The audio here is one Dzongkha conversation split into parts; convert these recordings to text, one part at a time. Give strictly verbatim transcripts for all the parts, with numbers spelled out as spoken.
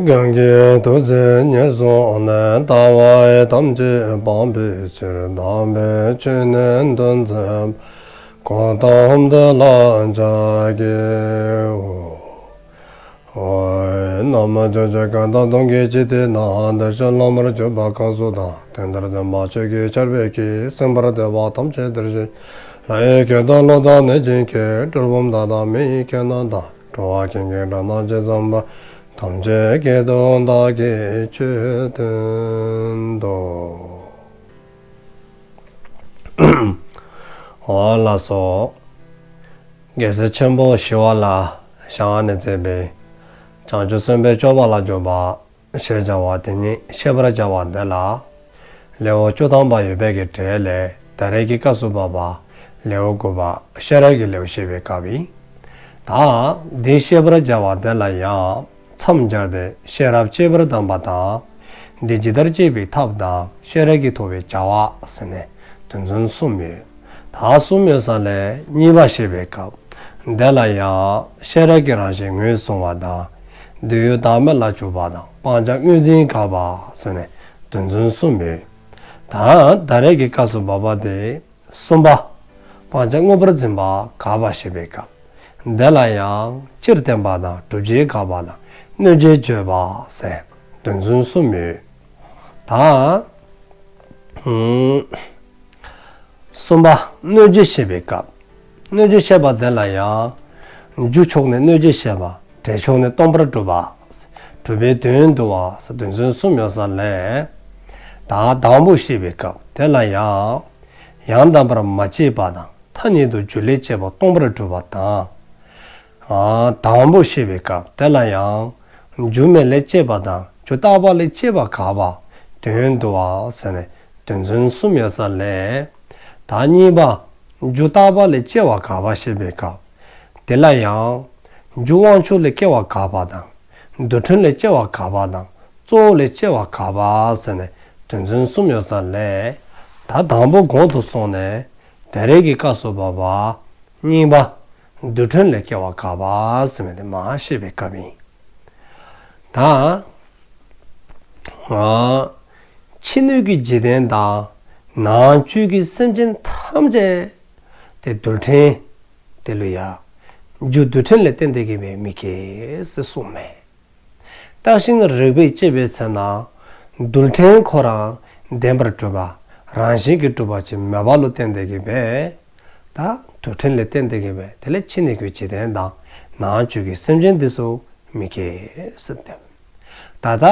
གང་གིས་ཐུགས་བརྩེ་ཉེར་བཟུང་ནས། ལྟ་བ་ཐམས་ཅད་སྤང་བའི་ཕྱིར། དམ་པའི་ཆོས་ནི་སྟོན་མཛད་པ། གོའུ་ཏམ་དེ་ལ་ཕྱག་འཚལ་ལོ། ན་མོ། ཕྱོགས་བཅུ་གང་དག་སྟོང་གི་འཇིག་རྟེན་ན། བདེ་གཤེགས་བླ་མར་གྱུར་པ་གང་སུ་དག། དེ་འདིར་སྟོན་པ་ཆོས་ཀྱི་ཆར་འབེབས་ཀྱིས། གསན་པར་འདོད་པ་ཐམས་ཅད་འདིར་གཤེགས་ཤིག། ལྷ་ཡི་སྐད་དང་ཀླུ་དང་གནོད་སྦྱིན་སྐད། གྲུལ་བུམ་དག་དང་མི་ཡི་སྐད་རྣམས་དང་། འགྲོ་བ་ཀུན་གྱི་སྒྲ་རྣམས་ཇི་ཙམ་པ། ཐམས་ཅད་སྐད་དུ་བདག་གིས་ཆོས་བསྟན་ཏོ། འོ་ལགས་སོ། རྒྱལ་སྲས་ཆེན་པོ་ཞི་བ་ལྷའི་ཞལ་སྔ་ནས་མཛད་པའི་བྱང་ཆུབ་སེམས་དཔའི་སྤྱོད་པ་ལ་འཇུག་པ་ཞེས་བྱ་བ་དེ་ཉིད་བཤད་པར་བྱ་བ་འདི་ལ་ལེའུ་བཅུ་ཐམ་པ་ཡོད་པའི་གི་གྲས་ལས་ད་རེས་ཀྱི་སྐབས་སུ་བབ་པ་ལེའུ་དགུ་པ་ཤེས་རབ་ཀྱི་ལེའུ་བཤད་པའི་སྐབས་ཡིན། ད་འདི་བཤད་པར་བྱ་བ་འདི་ལ་ཡང་མཚམས་སྦྱར་ཏེ་ཤེས་རབ་བསྐྱེད་པར་གདམས་པ་དང་། འདི་ཇི་ལྟར་བསྐྱེད་པའི་ཐབས་དང་། ཤེས་རབ་ཀྱིས་ཐོབ་པའི་བྱ་བ་ཟེར་ནས་དོན་ཚན་གསུམ་ཡོད། ད་གསུམ་ཡོད་ས་ལས་གཉིས་པ་བཤད་པའི་སྐབས་འདི་ལ་ཡང་ཤེས་རབ་ཀྱི་རང་བཞིན་ངོས་བཟུང་བ་དང་། འདོད་ཡུལ་བདག་མེད་ལ་འཇུག་པ་དང་། སྤང་བྱ་དངོས་འཛིན་དགག་པ་ཟེར་ནས་དོན་ཚན་གསུམ་ཡོད། ད་ད་རེས་ཀྱི་སྐབས་སུ་བབ་པ་དེ་གསུམ་པ། སྤང་བྱ་དངོས་པོར་འཛིན་པ་དགག་པ་བཤད་པའི་སྐབས་འདི་ལ་ཡང་སྤྱིར་བསྟན་པ་དང་སྒྲུབ་བྱེད་དགག་པ་དང་གནོད་བྱེད་བརྗོད་པ་ཟེར་དོན་ཚན་གསུམ་ཡོད། ད་ཨུམ་གསུམ་པ་གནོད་བྱེད་བཤད་པའི་སྐབས། གནོད་བྱེད་བཤད་པ་དེ་ལ་ཡང་རྒྱུ་ཕྱོགས་ནས་གནོད་བྱེད་བཤད་པ། འབྲས་ཕྱོགས་ནས་སྟོང་པར་སྒྲུབ་པ། སྒྲུབ་པའི་དོན་བསྡུ་བ་ཟེར་དོན་ཚན་གསུམ་ཡོད་ས་ལས། ད་དང་པོ་བཤད་པའི་སྐབས་དེ་ལ་ཡང་། ཡང་དག་པར་མ་སྐྱེས་པ་དང་། ཐ་སྙད་དུ་རྒྱུ་ལས་སྐྱེས་པ་སྟོང་པར་སྒྲུབ་པ་དང་། ཨ་དང་པོ་བཤད་པའི་སྐབས་དེ་ལ་ཡང་། རྒྱུ་མེད་ལས་སྐྱེས་པ་དང་རྒྱུ་རྟག་པ་ལས་སྐྱེས་པ་དགག་པ། དོན་བསྡུ་བ་ཟེར་ནས་དོན་ཚན་གསུམ་ཡོད་ས་ལས། ད་གཉིས་པ། རྒྱུ་རྟག་པ་ལས་སྐྱེ་བ་དགག་པ་བཤད་པའི་སྐབས། དེ་ལ་ཡང་། རྒྱུ་དབང་ཕྱུག་ལས་སྐྱེ་བ་དགག་པ་དང་། རྡུལ་ཕྲན་ལས་སྐྱེ་བ་དགག་པ་དང་། གཙོ་བོ་ལས་སྐྱེ་བ་དགག་པ་ཟེར་ནས་དོན་ཚན་གསུམ་ཡོད་ས་ལས། ད་དང་པོ་གོང་དུ་སོང་ནས་ད་རེས་ཀྱི་སྐབས་སུ་བབ་པ། གཉིས་པ། རྡུལ་ཕྲན་ལས་སྐྱེ་བ་དགག་པ་ཟེར་བའི་དེ་མར་བཤད་པའི་སྐབས་ཡིན། ད་ཕྱི་སྣོད་ཀྱི་འཇིག་རྟེན་དང་ནང་བཅུད་ཀྱི་སེམས་ཅན་ཐམས་ཅད་དེ་རྡུལ་ཕྲན་དེ་ལུ་ཡང་རྒྱུ་རྡུལ་ཕྲན་ལས་བརྟེན་ཏེ་གི་སྦེ་མི་སྐྱེ་ཟེར་གསུངས་མས། བརྟགས་ཤིང་རིགས་པས་དཔྱད་པའི་ཚེ་ན། རྡུལ་ཕྲན་ཁོ་རང་བདེན་པར་གྲུབ་པ་རང་བཞིན་གྱིས་གྲུབ་པ་ཅིག་མེདཔ་ལུ་བརྟེན་ཏེ་གི་སྦེ། ད་རྡུལ་ཕྲན་ལས་བརྟེན་ཏེ་གི་སྦེ་དེ་ལས་ཕྱི་སྣོད་ཀྱི་འཇིག་རྟེན་དང་ནང་བཅུད་ཀྱི་སེམས་ཅན་དེ་ཚུ་མི་སྐྱེ་ཟེར་ཏེ། ད་ལྟ་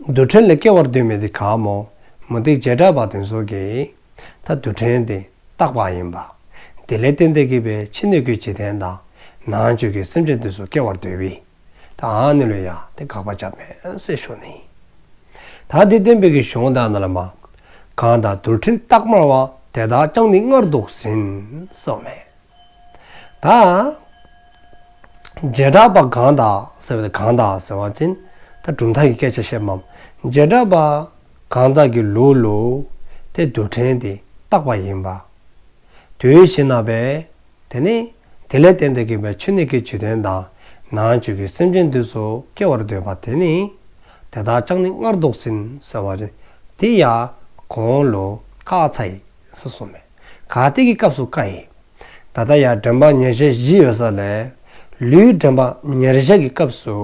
རྡུལ་ཕྲན་ལས་སྐྱེ་བར་འདོད་མི་དེ་ག་སྨོ། མུ་སྟེགས་བྱེ་བྲག་པ་དེ་ཚུ་གིས་ད་རྡུལ་ཕྲན་དེ་རྟག་པ་ཡིན་པ། དེ་ལས་བརྟེན་ཏེ་གི་སྦེ་ཕྱི་སྣོད་ཀྱི་འཇིག་རྟེན་དང་ནང་བཅུད་ཀྱི་སེམས་ཅན་དེ་ཚུ་སྐྱེ་བར་འདོད་པས། ད་ཨ་ནི་ལུ་ཡང་དེ་དགག་པ་རྐྱབ་མས་ཟེར་ཞུ་ནི། ད་དེ་བསྟན་པའི་གི་གཞུང་དག་ནང་ལས་མར། གང་དག་རྡུལ་ཕྲན་རྟག་སྨྲ་བ། དེ་དག་ཀྱང་ནི་སྔར་ལྡོག་ཟིན། གསུངས་མས། ད་བྱེ་བྲག་པ་གང་དག་ཟེར་བ་དེ་གང་དག་ཟེར་བ་ཅིན་ད་གྲུབ་མཐའ་གི་སྐད་ཆ་བཤད་མས། བྱེ་བྲག་པ་གང་དག་གི་ལུགས་ལུ་དེ་རྡུལ་ཕྲན་དེ་རྟག་པ་ཡིན་པ། དེ་བཞིན་ན་སྦེ་དེ་ནི་དེ་ལས་བརྟེན་ཏེ་གི་སྦེ་ཕྱི་སྣོད་ཀྱི་འཇིག་རྟེན་དང་ནང་བཅུད་ཀྱི་སེམས་ཅན་དེ་ཚུ་སྐྱེ་བར་འདོད་པ་དེ་ནི། དེ་དག་ཀྱང་ནི་སྔར་ལྡོག་ཟིན་ཟེར་བ་ཅིན་དེ་ཡང་གོང་ལུ་བཀག་ཚར་ཡི་ཟེར་གསུངས་མས། ག་ཏེ་གི་སྐབས་སུ་བཀག་ཡི། ད་ལྟ་ཡང་དྲན་པ་ཉེར་བཞག་བཞི་ཡོད་ས་ལས་ལུས་དྲན་པ་ཉེར་བཞག་གི་སྐབས་སུ་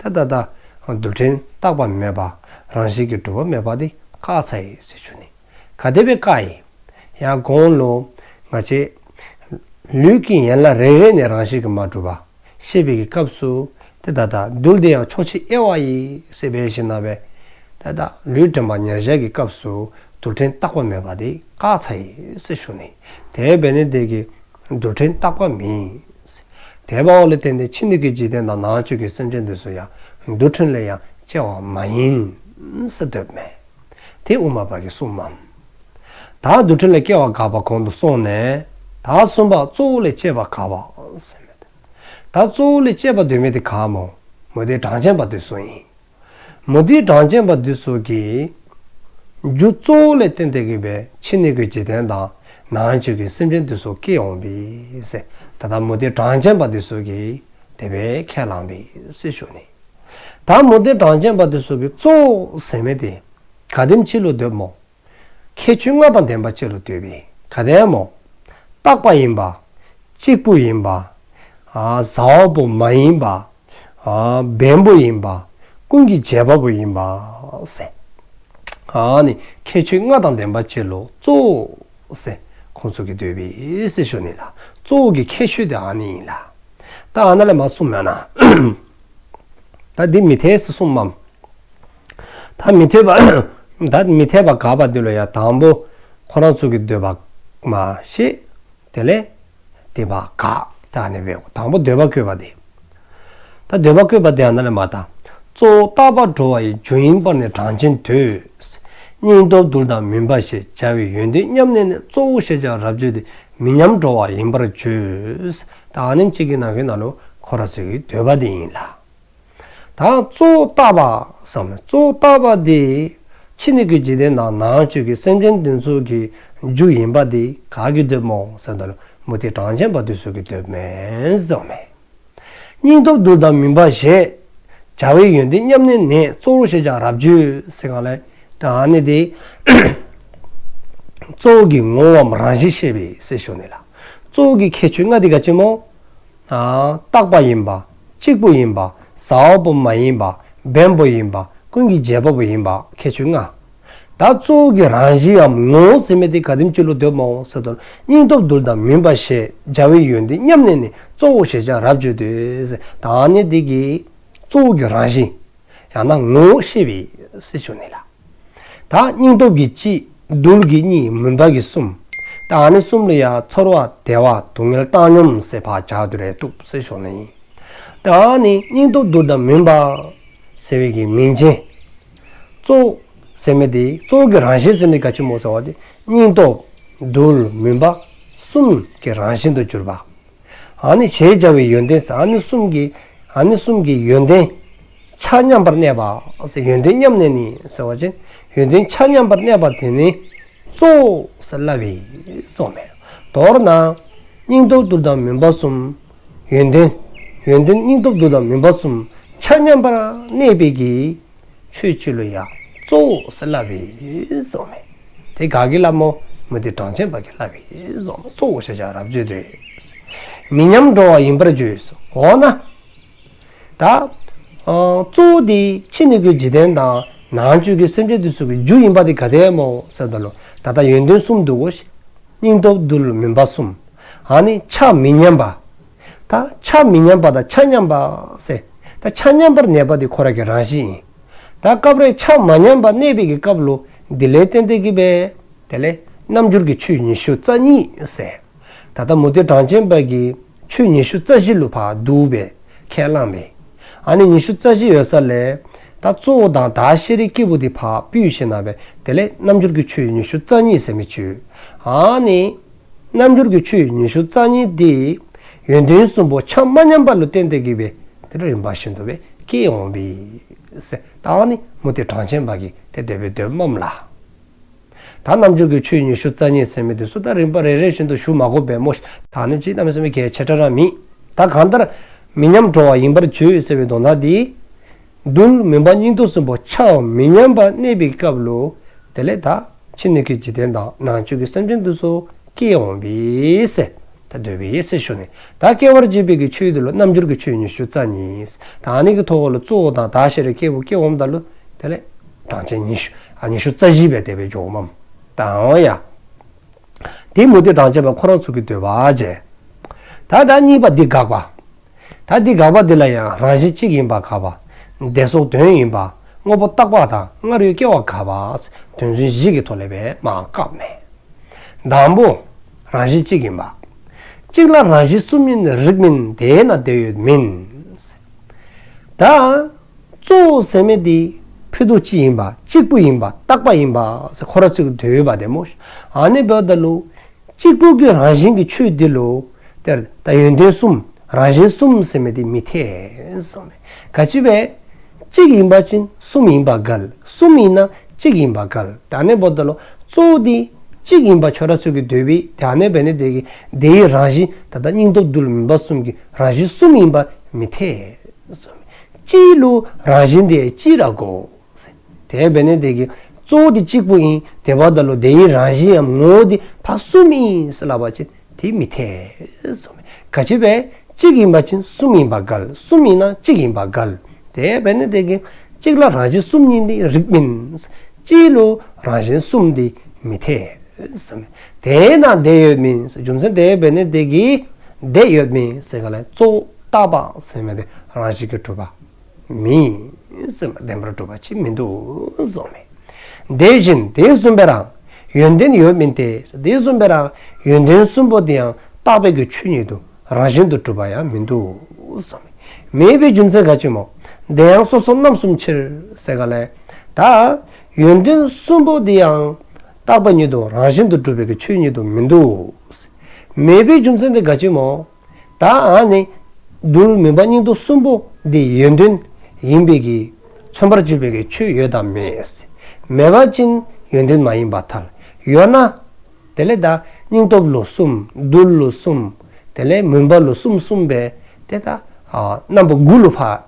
ད་ད་ད་རྡུལ་ཕྲན་རྟག་པ་མེད་པ་རང་བཞིན་གྱིས་གྲུབ་པ་མེད་པ་དེ་བཀག་ཚར་ཡི་ཟེར་ཞུ་ནི། ག་དེ་སྦེ་བཀག་ཡི། ཡང་གོང་ལུ་ང་བཅས་ལུས་ཀྱི་ཡན་ལག་རེ་རེ་ནས་རང་བཞིན་གྱིས་མ་གྲུབ་པ་བཤད་པའི་གི་སྐབས་སུ་དེ་ད་ལྟ་རྡུལ་དེ་ཡང་ཕྱོགས་ཆའི་དབྱེ་བ་ཡིས་ཟེར་འབད་ཞིནམ་ལས་ད་ལྟ་ལུས་དྲན་པ་ཉེར་བཞག་གི་སྐབས་སུ་རྡུལ་ཕྲན་རྟག་པ་མེད་པ་དེ་བཀག་ཚར་ཡི་ཟེར་ཞུ་ནི། དེ་འབད་ནི་དེ་གིས་རྡུལ་ཕྲན་རྟག་པ་མེད། དེ་འབདཝ་ལས་བརྟེན་ཏེ་ཕྱི་སྣོད་ཀྱི་འཇིག་རྟེན་དང་ནང་བཅུད་ཀྱི་སེམས་ཅན་དེ་ཚུ་ཡང་རྡུལ་ཕྲན་ལས་ཡང་སྐྱེ་བ་མ་ཡིན་ཟེར་འདོད་མས། དེ་དབུ་མ་པ་གིས་གསུངས་མས། ད་རྡུལ་ཕྲན་ལས་སྐྱེ་བ་དགག་པ་གོང་དུ་སོང་ནས་ད་གསུམ་པ་གཙོ་བོ་ལས་སྐྱེ་བ་དགག་པ་ཟེར་མི་དེ། ད་གཙོ་བོ་ལས་སྐྱེ་བ་འདོད་མི་དེ་ག་སྨོ། མུ་སྟེགས་གྲངས་ཅན་པ་དེ་ཚུ་ཡིན། མུ་སྟེགས་གྲངས་ཅན་པ་དེ་ཚུ་གིས་རྒྱུ་གཙོ་བོ་ལས་བརྟེན་ཏེ་གི་སྦེ་ཕྱི་སྣོད་ཀྱི་འཇིག་རྟེན་དང་ནང་བཅུད་ཀྱི་སེམས་ཅན་དེ་ཚུ་སྐྱེ་འོང་པས་ཟེར། ད་ལྟ་མུ་སྟེགས་གྲངས་ཅན་པ་དེ་ཚུ་གིས་དེ་སྦེ་ཁས་བླངས་པས་ཟེར་ཞུ་ནི། ད་མུ་སྟེགས་གྲངས་ཅན་པ་དེ་ཚུ་གིས་གཙོ་བོ་ཟེར་མི་དེ་ག་དེམ་ཅིག་ལུ་འདོདཔ་སྨོ། ཁྱད་ཆོས་ལྔ་དང་ལྡན་པ་ཅིག་ལུ་འདོདཔ་ཨིན། ག་དེ་སྨོ། རྟག་པ་ཡིན་པ། གཅིག་པུ་ཡིན་པ། ཨ་ཟ་བ་པོ་མ་ཡིན་པ། ཨ་བེམ་པོ་ཡིན་པ། ཀུན་གྱི་བྱེད་པ་པོ་ཡིན་པ་ཟེར། ཨ་ནི་ཁྱད་ཆོས་ལྔ་དང་ལྡན་པ་ཅིག་ལུ་གཙོ་བོ་ཟེར་ཁོང་ཚུ་གིས་འདོདཔ་ཨིན་ཟེར་ཞུ་ནི་ལགས། གཙོ་བོ་གི་ཁྱད་ཆོས་དེ་ཨ་ནི་ཨིན་ལགས། ད་ཨ་ནཱ་ལས་མར་གསུངམ་ཡང་ན། ད་འདི་མི་འཐད་ཟེར་གསུངམ་མས། ད་མི་འཐད་པ་ད་མི་འཐད་པ་དགག་པ་འདི་ལུ་ཡང་དང་པོ་ཁོ་ར་ཚུ་གིས་འདོད་པ་མར་བཤད། དེ་ལས་འདོད་པ་དགག། ད་ཨ་ནི་སྦེ་དང་པོ་འདོད་པ་བཀོད་པ་དེ། ད་འདོད་པ་བཀོད་པ་དེ་ཨ་ནཱ་ལས་མར་ད། གཙོ་བོ་རྟག་པར་འགྲོ་བ་ཡི། རྒྱུ་ཡིན་པར་ནི་གྲངས་ཅན་འདོད། སྙིང་སྟོབས་རྡུལ་དང་མུན་པ་ཞེས། བྱ་བའི་ཡོན་ཏན་མཉམ་གནས་ནས། གཙོ་བོ་ཞེས་བྱ་བར་རབ་བརྗོད་དེ། མི་མཉམ་འགྲོ་བ་ཡིན་པར་བརྗོད། ད་ཨ་ནེམ་ཅིག་གི་ནང་གི་ནང་ལུ་ཁོ་ར་ཚུ་གི་འདོད་པ་དེ་ཨིན་ལགས། ད་གཙོ་བོ་རྟག་པ་ཟེརཝ་མས། གཙོ་བོ་རྟག་པ་དེ་ཕྱི་སྣོད་ཀྱི་འཇིག་རྟེན་དང་ནང་བཅུད་ཀྱི་སེམས་ཅན་དེ་ཚུ་གི་རྒྱུ་ཡིན་པ་དེ་ག་གིས་འདོདཔ་སྨོ་ཟེརཝ་ད་ལུ་མུ་སྟེགས་གྲངས་ཅན་པ་དེ་ཚུ་གིས་འདོདཔ་མས་ཟེརཝ་མས། སྙིང་སྟོབས་རྡུལ་དང་མུན་པ་ཞེས། བྱ་བའི་ཡོན་ཏན་མཉམ་གནས་ནས། གཙོ་བོ་ཞེས་བྱ་བར་རབ་བརྗོད་ཟེར་གསུངམ་ལས། ད་ཨ་ནི་དེ་གཙོ་བོ་གི་ངོ་བོའམ་རང་བཞིན་བཤད་པས་ཟེར་ཞུ་ནི་ལགས། གཙོ་བོ་གི་ཁྱད་ཆོས་ལྔ་དེ་ག་ཅི་སྨོ། ཨ་རྟག་པ་ཡིན་པ། གཅིག་པུ་ཡིན་པ། ཟ་བ་པོ་མ་ཡིན་པ། བེམ་པོ་ཡིན་པ། ཀུན་གྱི་བྱེད་པ་པོ་ཡིན་པ། ཁྱད་ཆོས་ལྔ། ད་གཙོ་བོ་གི་རང་བཞིནམ་ངོ་བོ་ཟེར་མི་དེ་ག་དེམ་ཅིག་ལུ་འདོདཔ་སྨོ་ཟེརཝ་ད་ལུ་སྙིང་སྟོབས་རྡུལ་དང་མུན་པ་ཞེས། བྱ་བའི་ཡོན་ཏན་མཉམ་གནས་ནས། གཙོ་བོ་ཞེས་བྱ་བར་རབ་བརྗོད་དེ་ཟེར། ད་ཨ་ནི་དེ་གིས་གཙོ་བོ་གི་རང་བཞིན་ཡང་ན་ངོ་བོ་བཤད་པས་ཟེར་ཞུ་ནི་ལགས། ད་སྙིང་སྟོབས་ཀྱི་གཅིག་རྡུལ་གྱི་གཉིས། མུན་པ་གི་གསུམ། ད་ཨ་ནི་གསུམ་ལུ་ཡང་ཚོར་བ་བདེ་བ་སྡུག་བསྔལ་བཏང་སྙོམས་ཟེར་ཕར་སྦྱར་ཏེ་ར་བཏུབ་ཟེར་ཞུ་ནི་ཨིན། ད་ཨ་ནི་སྙིང་སྟོབས་རྡུལ་དང་མུན་པ་ཟེར་བའི་གི་མིང་ཅན། གཙོ་བོ་ཟེར་མི་དེ་གཙོ་བོ་གི་རང་བཞིན་ཟེར་མི་ག་ཅི་སྨོ་ཟེར་བ་ཅིན་སྙིང་སྟོབས་རྡུལ་མུན་པ་གསུམ་གྱི་རང་བཞིན་དུ་གྱུར་པ། ཨ་ནི་ཞེས་བྱ་བའི་ཡོན་ཏན་ཟེར་ཨ་ནི་གསུམ་གྱི་ཨ་ནི་གསུམ་གྱི་ཡོན་ཏན་ཆ་མཉམ་པར་གནས་པ་ཟེར། ཡོན་ཏན་མཉམ་གནས་ནས་ཟེར་བ་ཅིན་ཡོན་ཏན་ཆ་མཉམ་པར་གནས་པ་དེ་ནི་གཙོ་བོ་ཟེར་སླབ་པས་གསུངམ་མས། མདོར་ན་སྙིང་སྟོབས་རྡུལ་དང་མུན་པ་གསུམ། ཡོན་ཏན་ཡོན་ཏན་སྙིང་སྟོབས་རྡུལ་དང་མུན་པ་གསུམ་ཆ་མཉམ་པར་གནས་པའི་གི་ཆོས་ཅིག་ལུ་ཡང་གཙོ་བོ་ཟེར་སླབ་པས་གསུངམ་མས། དེ་ག་གིས་སླབ་སྨོ། མུ་སྟེགས་གྲངས་ཅན་པ་གིས་སླབ་པས་གསུངམ་མས། གཙོ་བོ་ཞེས་བྱ་བར་རབ་བརྗོད་དེ། མི་མཉམ་འགྲོ་བ་ཡིན་པར་བརྗོད། འོ་ན་ད་ཨ་གཙོ་བོ་དེ་ཕྱི་སྣོད་ཀྱི་འཇིག་རྟེན་དང་ནང་བཅུད་ཀྱི་སེམས་ཅན་དེ་ཚུ་གི་རྒྱུ་ཡིན་པ་དེ་ག་དེ་སྨོ་ཟེརཝ་ད་ལུ་ད་ལྟ་ཡོན་ཏན་གསུམ་འདུག་གོ། སྙིང་སྟོབས་རྡུལ་མུན་པ་གསུམ། ཨ་ནི་ཆ་མི་མཉམ་པ། ད་ཆ་མི་མཉམ་པ་དང་ཆ་མཉམ་པ་ཟེར། ད་ཆ་མཉམ་པར་གནས་པ་དེ་ཁོ་ར་གི་རང་བཞིན་ཨིན། ད་སྐབས་རེ་ཆ་མ་མཉམ་པར་གནས་པའི་གི་སྐབས་ལུ་དེ་ལས་བརྟེན་ཏེ་གི་སྦེ་དེ་ལས་རྣམ་འགྱུར་གྱི་ཆོས་ཉི་ཤུ་རྩ་གཉིས་ཟེར། ད་ལྟ་མུ་སྟེགས་གྲངས་ཅན་པ་གིས་ཆོས་ཉི་ཤུ་རྩ་བཞི་ལུ་ཕར་བསྡུ་སྦེ་ཁས་བླངས་པས། ཨ་ནི་ཉི་ཤུ་རྩ་བཞི་ཡོད་ས་ལས་ད་གཙོ་བོ་དང་བདག་ཤེས་རིག་སྐྱེས་བུ་དེ་ཕར་ཕུད་ཞིནམ་ལས་དེ་ལས་རྣམ་འགྱུར་གྱི་ཆོས་ཉི་ཤུ་རྩ་གཉིས་ཟེར་མི་ཅིག། ཨ་ནི་རྣམ་འགྱུར་གྱི་ཆོས་ཉི་ཤུ་རྩ་གཉིས་དེ་ཡོན་ཏན་གསུམ་པོ་ཆ་མ་མཉམ་པ་ལུ་བརྟེན་ཏེ་གི་སྦེ་དེ་ལས་རིམ་པ་བཞིན་དུ་སྦེ་སྐྱེ་འོང་པས་ཟེར། ད་ཨ་ནི་མུ་སྟེགས་གྲངས་ཅན་པ་གིས་དེ་དེ་སྦེ་འདོདཔ་མས་ལགས། ད་རྣམ་འགྱུར་གྱི་ཆོས་ཉི་ཤུ་རྩ་གཉིས་ཟེར་མི་དེ་ཚུ་ད་རིམ་པ་རེ་རེ་བཞིན་དུ་ཞུ་མ་དགོ་པས་སྨོ། ད་ཨ་ནེམ་ཅིག་གནམ་མེད་ས་མེད་གལ་ཆེ་དྲགས་ར་མེད། ད་གང་ལྟར་མི་མཉམ་འགྲོ་བ་ཡིན་པར་བརྗོད་ཟེར་བའི་དོན་དག་དེ་རྡུལ་མུན་པ་སྙིང་སྟོབས་གསུམ་པོ་ཆ་མི་མཉམ་པར་གནས་པའི་སྐབས་ལུ་དེ་ལས་ད་ཕྱི་སྣོད་ཀྱི་འཇིག་རྟེན་དང་ནང་བཅུད་ཀྱི་སེམས་ཅན་དེ་ཚུ་སྐྱེ་འོང་པས་ཟེར། ད་འདོད་པས་ཟེར་ཞུ་ནི། ད་སྐྱེ་བར་བྱེད་པའི་གི་ཆོས་དེ་ལུ་རྣམ་འགྱུར་གྱི་ཆོས་ཉི་ཤུ་རྩ་གཉིས། ད་ཨ་ནི་གི་ཐོག་ལུ་གཙོ་བོ་དང་བདག་ཤེས་རིག་སྐྱེས་བུ་སྐྱེ་འོངམ་ད་ལུ་དེ་ལས་གྲངས་ཅན་ཉི་ཤུ་ཨ་ཉི་ཤུ་རྩ་བཞི་སྦེ་དེ་སྦེ་འགྱོཝ་མས། ད་འོང་ཡ། དེ་མུ་སྟེགས་གྲངས་ཅན་པ་ཁོ་ར་ཚུ་གི་འདོད་པ་བྱས། ད་ད་གཉིས་པ་འདི་དགག་པ། ད་འདི་དགག་པ་འདི་ལ་ཡང་རང་བཞིན་གཅིག་ཡིན་པ་དགག་པ། བདེ་སོགས་དོན་ཡིན་པ། དངོས་པོ་རྟག་པ་དང་སྔར་ཡོད་སྐྱེ་བ་དགག་པ། དོན་ཚན་བཞི་གི་ཐོག་ལས་སྦེ་མར་བཀག་མས། དང་པོ། རང་བཞིན་གཅིག་ཡིན་པ། གཅིག་ལ་རང་བཞིན་གསུམ་ཡིན་རིགས་མིན། དེས་ན་དེ་ཡོད་མིན། ད་གཙོ་བོ་ཟེར་མི་དེ་ཕུད་རྡོག་གཅིག་ཡིན་པ། གཅིག་པུ་ཡིན་པ། རྟག་པ་ཡིན་པ་ཟེར་ཁོ་ར་ཚུ་གི་འདོད་པ་དེ་སྨོ། ཨ་ནི་འབདཝ་ད་ལུ་གཅིག་པུ་གི་རང་བཞིན་གྱི་ཆོས་འདི་ལུ་དེར་ད་ཡོན་ཏན་གསུམ་རང་བཞིན་གསུམ་ཟེར་མི་དེ་མི་འཐད་གསུངམ་མས། ག་ཅི་སྦེ་གཅིག་ཡིན་པ་ཅིན་གསུམ་ཡིན་པ་འགལ། གསུམ་ཡིན་ན་གཅིག་ཡིན་པ་འགལ། ད་ཨ་ནི་འབདཝ་ད་ལུ་གཙོ་བོ་དེ་གཅིག་ཡིན་པ་ཁྱོད་ར་ཚུ་གི་འདོད་པས། ད་ཨ་ནི་འབད་ནི་དེ་གིས་དེའི་རང་བཞིན་ད་ལྟ་སྙིང་སྟོབས་རྡུལ་མུན་པ་གསུམ་གྱི་རང་བཞིན་གསུམ་ཡིན་པ་མི་འཐད་གསུངམ་མས། གཅིག་ལུ་རང་བཞིན་དེ་གཅིག་ར་དགོ། དེ་འབད་ནི་དེ་གིས་གཙོ་བོ་དེ་གཅིག་པུ་ཨིན། དེ་འབདཝ་ད་ལུ་དེའི་རང་བཞིན་ཡང་ངོ་བོ་དེ་ཕར་གསུམ་ཨིན་ཟེར་སླབ་པ་ཅིན་དེ་མི་འཐད་གསུངསམ་མས། ག་ཅི་འབད་གཅིག་ཨིན་པ་ཅིན་གསུམ་ཨིན་པ་འགལ། གསུམ་ཨིན་ན་གཅིག་ཨིན་པ་འགལ། དེ་འབད་ནི་དེ་གིས་གཅིག་ལ་རང་བཞིན་གསུམ་ཨིན་ཏེ་རིགས་མིན། གཅིག་ལུ་རང་བཞིན་གསུམ་དེ་མི་འཐད་གསུངསམ་མས། དེས་ན་དེ་ཡོད་མིན། རྒྱུ་མཚན་དེ་འབད་ནི་དེ་གིས་དེ་ཡོད་མིན་ཟེར་ག་ལས་གཙོ་བོ་རྟག་པ་ཟེར་མི་དེ་རང་བཞིན་གྱིས་གྲུབ་པ་མེན་གསུངསམ་མས། བདེན་པར་གྲུབ་པ་ཅིག་མིན་འདུག་གསུངསམ་མས། དེ་བཞིན་དེ་གསུམ་པའི་རང་ཡོན་ཏན་ཡོད་མིན་ཏེ། དེ་གསུམ་པའི་རང་ཡོན་ཏན་གསུམ་པོ་དེ་ཡང་རྟག་པའི་གི་ཆོས་ཉིད་དུ་རང་བཞིན་དུ་གྲུབ་པ་ཡང་མིན་འདུག་གསུངསམ་མས། མེད་པའི་རྒྱུ་མཚན་ག་ཅི་སྨོ། དེ་ཡང་སོ་སོ་རྣམ་གསུམ་ཕྱིར་ཟེར་ག་ལས། ད་ཡོན་ཏན་གསུམ་པོ་དེ་ཡང་རྟག་པ་ཉིད་དུ་རང་བཞིན་དུ་གྲུབ་པའི་གི་ཆོས་ཉིད་དུ་མིན་འདུག། མེད་པའི་རྒྱུ་མཚན་དེ་ག་ཅི་སྨོ། ད་ཨ་ནི་རྡུལ་མུན་པ་གཉིས་འདུས་གསུམ་པོ་འདི་ཡོན་ཏན་ཡིན་པའི་གི་མཚོན་པར་བྱེད་པའི་གི་ཆོས་ཡོད་དམ་མེད། མེད་པ་ཅིན་ཡོན་ཏན་མ་ཡིན་པར་ཐལ། ཡོད་ན་དེ་ལས་ད་སྙིང་སྟོབས་ལུ་གསུམ། རྡུལ་ལུ་གསུམ། དེ་ལས་མུན་པ་ལུ་གསུམ་གསུམ་སྦེ་དེ་ད་ཨ་རྣམ་པ་དགུ་ལུ་ཕར་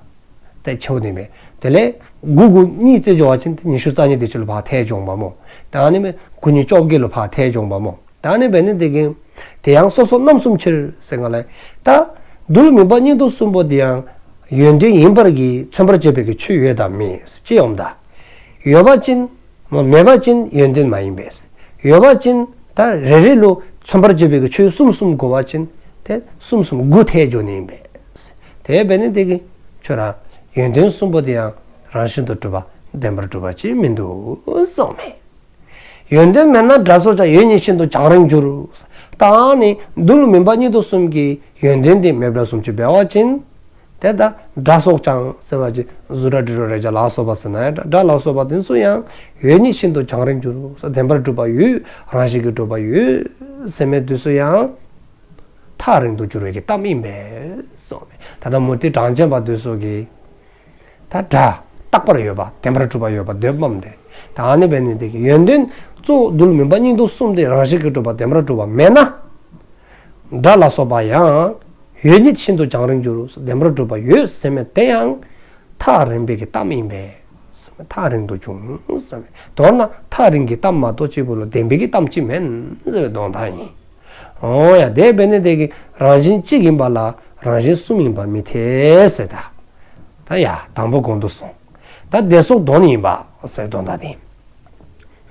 ཏེ་ཆོད་ནི་མས། དེ་ལས་དགུ་དགུ་གཉིས་རྩིས་འགྱོ་བ་ཅིན་ཏེ་ཉི་ཤུ་རྩ་གཉིས་དེ་ཅིག་ལུ་ཕར་ཐལ་འགྱོཝ་མས་སྨོ། ད་ཨ་ནི་མས་དགུ་གཉིས་བཅོ་བརྒྱད་ལུ་ཕར་ཐལ་འགྱོཝ་མས་སྨོ། ད་ཨ་ནི་འབད་ནི་དེ་གིས་དེ་ཡང་སོ་སོ་རྣམ་གསུམ་ཕྱིར་ཟེར་ག་ལས། ད་རྡུལ་མུན་པ་གཉིས་འདུས་གསུམ་པོ་དེ་ཡང་ཡོན་ཏན་ཡིན་པར་གྱི་མཚོན་པར་བྱེད་པའི་གི་ཆོས་ཡོད་དམ་མེད་ཅེས་འོངམ་ད། ཡོད་པ་ཅིན་མེད་པ་ཅིན་ཡོན་ཏན་མ་ཡིན་པས། ཡོད་པ་ཅིན་ད་རེ་རེ་ལུ་མཚོན་པར་བྱེད་པའི་གི་ཆོས་གསུམ་གསུམ་དགོ་པ་ཅིན་ཏེ་གསུམ་གསུམ་དགུ་ཐལ་འགྱོ་ནི་ཨིན་པས། དེ་འབད་ནི་དེ་གིས་ཁྱོད་ར་ཡོན་ཏན་གསུམ་པོ་དེ་ཡང་རང་བཞིན་དུ་གྲུབ་པ་བདེན་པར་གྲུབ་པ་ཅིག་མིན་འདུག་གསུངསམ་མས། ཡོན་ཏན་མེད་ན་སྒྲ་སོགས་ཀྱང་། ཡོད་ཉིད་ཤིན་ཏུ་རྒྱང་རིང་འགྱུར། ད་ཨ་ནི་རྡུལ་མུན་པ་གཉིས་འདུས་གསུམ་གྱི་ཡོན་ཏན་དེ་མེདཔ་བཟུམ་ཅིག་འབད་བ་ཅིན་ཏེ་ད་སྒྲ་སོགས་ཀྱང་ཟེར་བ་ཅིན་གཟུགས་སྒྲ་དྲི་རོ་རེག་བྱ་ལ་སོགས་པ་ཟེར་ན་ཡང་སྒྲ་ལ་སོགས་པ་དེ་ཚུ་ཡང་ཡོད་ཉིད་ཤིན་ཏུ་རྒྱང་རིང་འགྱུར། བདེན་པར་གྲུབ་པ་ཡོད། རང་བཞིན་གྱིས་གྲུབ་པ་ཡོད་ཟེར་མི་དེ་ཚུ་ཡང་ཐག་རིང་དུ་འགྱུར་བའི་གི་གཏམ་ཨིན་པས་གསུངསམ་མས། ད་ལྟ་མུ་སྟེགས་གྲངས་ཅན་པ་དེ་ཚུ་གིས་ད་སྒྲ་རྟག་པར་ཡོད་པ་བདེན་པར་གྲུབ་པ་ཡོད་པ་འདོདཔ་མས་ཏེ། ད་ཨ་ནི་འབད་ནི་དེ་གིས་ཡོན་ཏན་གཙོ་བོ་རྡུལ་མུན་པ་གཉིས་འདུས་གསུམ་དེ་རང་བཞིན་གྱིས་གྲུབ་པ་བདེན་པར་གྲུབ་པ་མེད་ན། སྒྲ་ལ་སོགས་པ་ཡང་ཡོད་ཉིད་ཤིན་ཏུ་རྒྱང་རིང་འགྱུར། བདེན་པར་གྲུབ་པ་ཡོད་ཟེར་མི་དེ་ཡང་ཐག་རིང་པའི་གི་གཏམ་ཨིན་པས། ཐག་རིང་དུ་འབྱུང་ཟེར་མས། མདོར་ན་ཐག་རིང་གི་གཏམ་མ་གཏོགས་གཅིག་པོ་ལུ་བདེན་པའི་གི་གཏམ་ཅིག་མེན་ཟེར་བའི་དོན་དག་ཨིན། འོ་ཡ། དེ་འབད་ནི་དེ་གིས་རང་བཞིན་གཅིག་ཡིན་པ་ལ་རང་བཞིན་གསུམ་ཡིན་པ་མི་འཐད་ཟེར་ད། ད་ཡ་དང་པོ་གོང་དུ་སོང་། ད་བདེ་སོགས་དོན་ཡིན་པ་ཟེར་དོན་དག་དེ།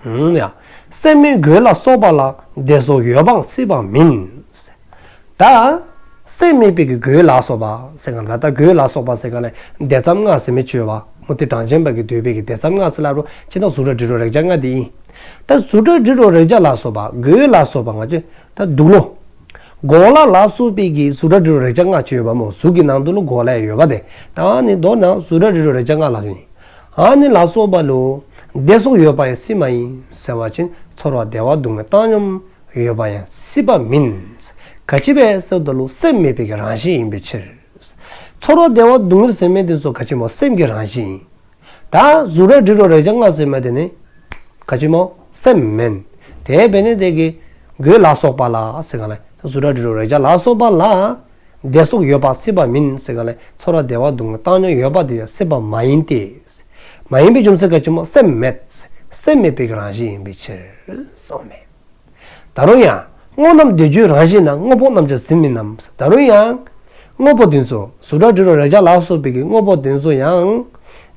ཡ། སེམས་མེད་གོས་ལ་སོགས་པ་ལ། བདེ་སོགས་ཡོད་པའང་སྲིད་པ་མིན། ད་སེམས་མེད་པའི་གི་གོས་ལ་སོགས་པ་ཟེར་ག་ལས། ད་གོས་ལ་སོགས་པ་ཟེར་ག་ལས་སྡེ་ཚན་ལྔ་ཟེར་མི་ཅིག་ཡོདཔ། མུ་སྟེགས་གྲངས་ཅན་པ་གིས་འདོད་པའི་གི་སྡེ་ཚན་ལྔ་ཟེར་སླབ་རུང་ཅི་ད་གཟུགས་སྒྲ་དྲི་རོ་རེག་བྱ་ལྔ་དེ་ཨིན། ད་གཟུགས་སྒྲ་དྲི་རོ་རེག་བྱ་ལ་སོགས་པ་གོས་ལ་སོགས་པ་ང་བཅས་ད་འདུག་ལོ། གོ་ལ་ལ་སོགས་པའི་གི་གཟུགས་སྒྲ་དྲི་རོ་རེག་བྱ་ལྔ་ཅིག་ཡོདཔ་སྨོ། གཟུགས་ཀྱི་ནང་དུ་ལུ་གོ་ལ་ཡོདཔ་དེ། ད་ཨ་ནི་མདོར་ན་གཟུགས་སྒྲ་དྲི་རོ་རེག་བྱ་ལྔ་ལ་ཨིན། ཨ་ནི་ལ་སོགས་པ་ལུ་བདེ་སོགས་ཡོད་པ་ཡང་སྲིད་མ་ཡིན་ཟེར་བ་ཅིན་ཚོར་བ་བདེ་བ་སྡུག་བསྔལ་བཏང་སྙོམས་ཡོད་པ་ཡང་སྲིད་པ་མིན། ག་ཅི་འབད་ཟེར་བ་ཅིན་སེམས་མེད་པའི་གི་རང་བཞིན་ཡིན་པའི་ཕྱིར། ཚོར་བ་བདེ་བ་སྡུག་བསྔལ་ཟེར་མི་དེ་ཚུ་ག་ཅི་སྨོ། སེམས་ཀྱི་རང་བཞིན་ཨིན། ད་གཟུགས་སྒྲ་དྲི་རོ་རེག་བྱ་ལྔ་ཟེར་མི་དེ་ནི་ག་ཅི་སྨོ། སེམས་མེན། དེ་འབད་ནི་དེ་གིས་གོས་ལ་སོགས་པ་ལ་ཟེར་ག་ལས་གཟུགས་སྒྲ་དྲི་རོ་རེག་བྱ་ལ་སོགས་པ་ལ་བདེ་སོགས་ཡོད་པ་སྲིད་པ་མིན་ཟེར་ག་ལས་ཚོར་བ་བདེ་བ་སྡུག་བསྔལ་བཏང་སྙོམས་ཡོད་པ་དེ་ཡང་སྲིད་པ་མ་ཡིན་ཏེ། མ་ཡིན་པའི་རྒྱུ་མཚན་ག་ཅི་སྨོ། སེམས་མེད། སེམས་མེད་པའི་གི་རང་བཞིན་ཡིན་པའི་ཕྱིར་གསུངསམ་མས། ད་རུང་ཡང་དངོས་རྣམས་བདེ་རྒྱུའི་རང་བཞིན་ན། དངོས་པོ་རྣམས་ཀྱང་ཟིན་མིན་ནམ། ད་རུང་ཡང་དངོས་པོ་དེ་ཚུ་གཟུགས་སྒྲ་དྲི་རོ་རེག་བྱ་ལ་སོགས་པའི་གི་དངོས་པོ་དེ་ཚུ་ཡང་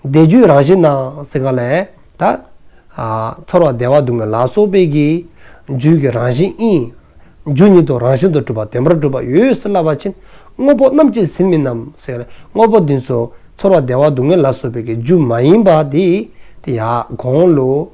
བདེ་རྒྱུའི་རང་བཞིན་ན་ཟེར་ག་ལས་ད་ཨ་ཚོར་བ་བདེ་བ་སྡུག་བསྔལ་ལ་སོགས་པའི་གི་རྒྱུ་གི་རང་བཞིན་ཨིན། རྒྱུ་ཉིད་དུ་རང་བཞིན་དུ་གྲུབ་པ་བདེན་པར་གྲུབ་པ་ཡོད་ཟེར་སླབ་པ་ཅིན་དངོས་པོ་རྣམས་ཀྱང་ཟིན་མིན་ནམ་ཟེར་ག་ལས་དངོས་པོ་དེ་ཚུ་ཚོར་བ་བདེ་བ་སྡུག་བསྔལ་ལ་སོགས་པའི་གི་རྒྱུ་མ་ཡིན་པ་དེ་དེ་ཡང་གོང་ལུ་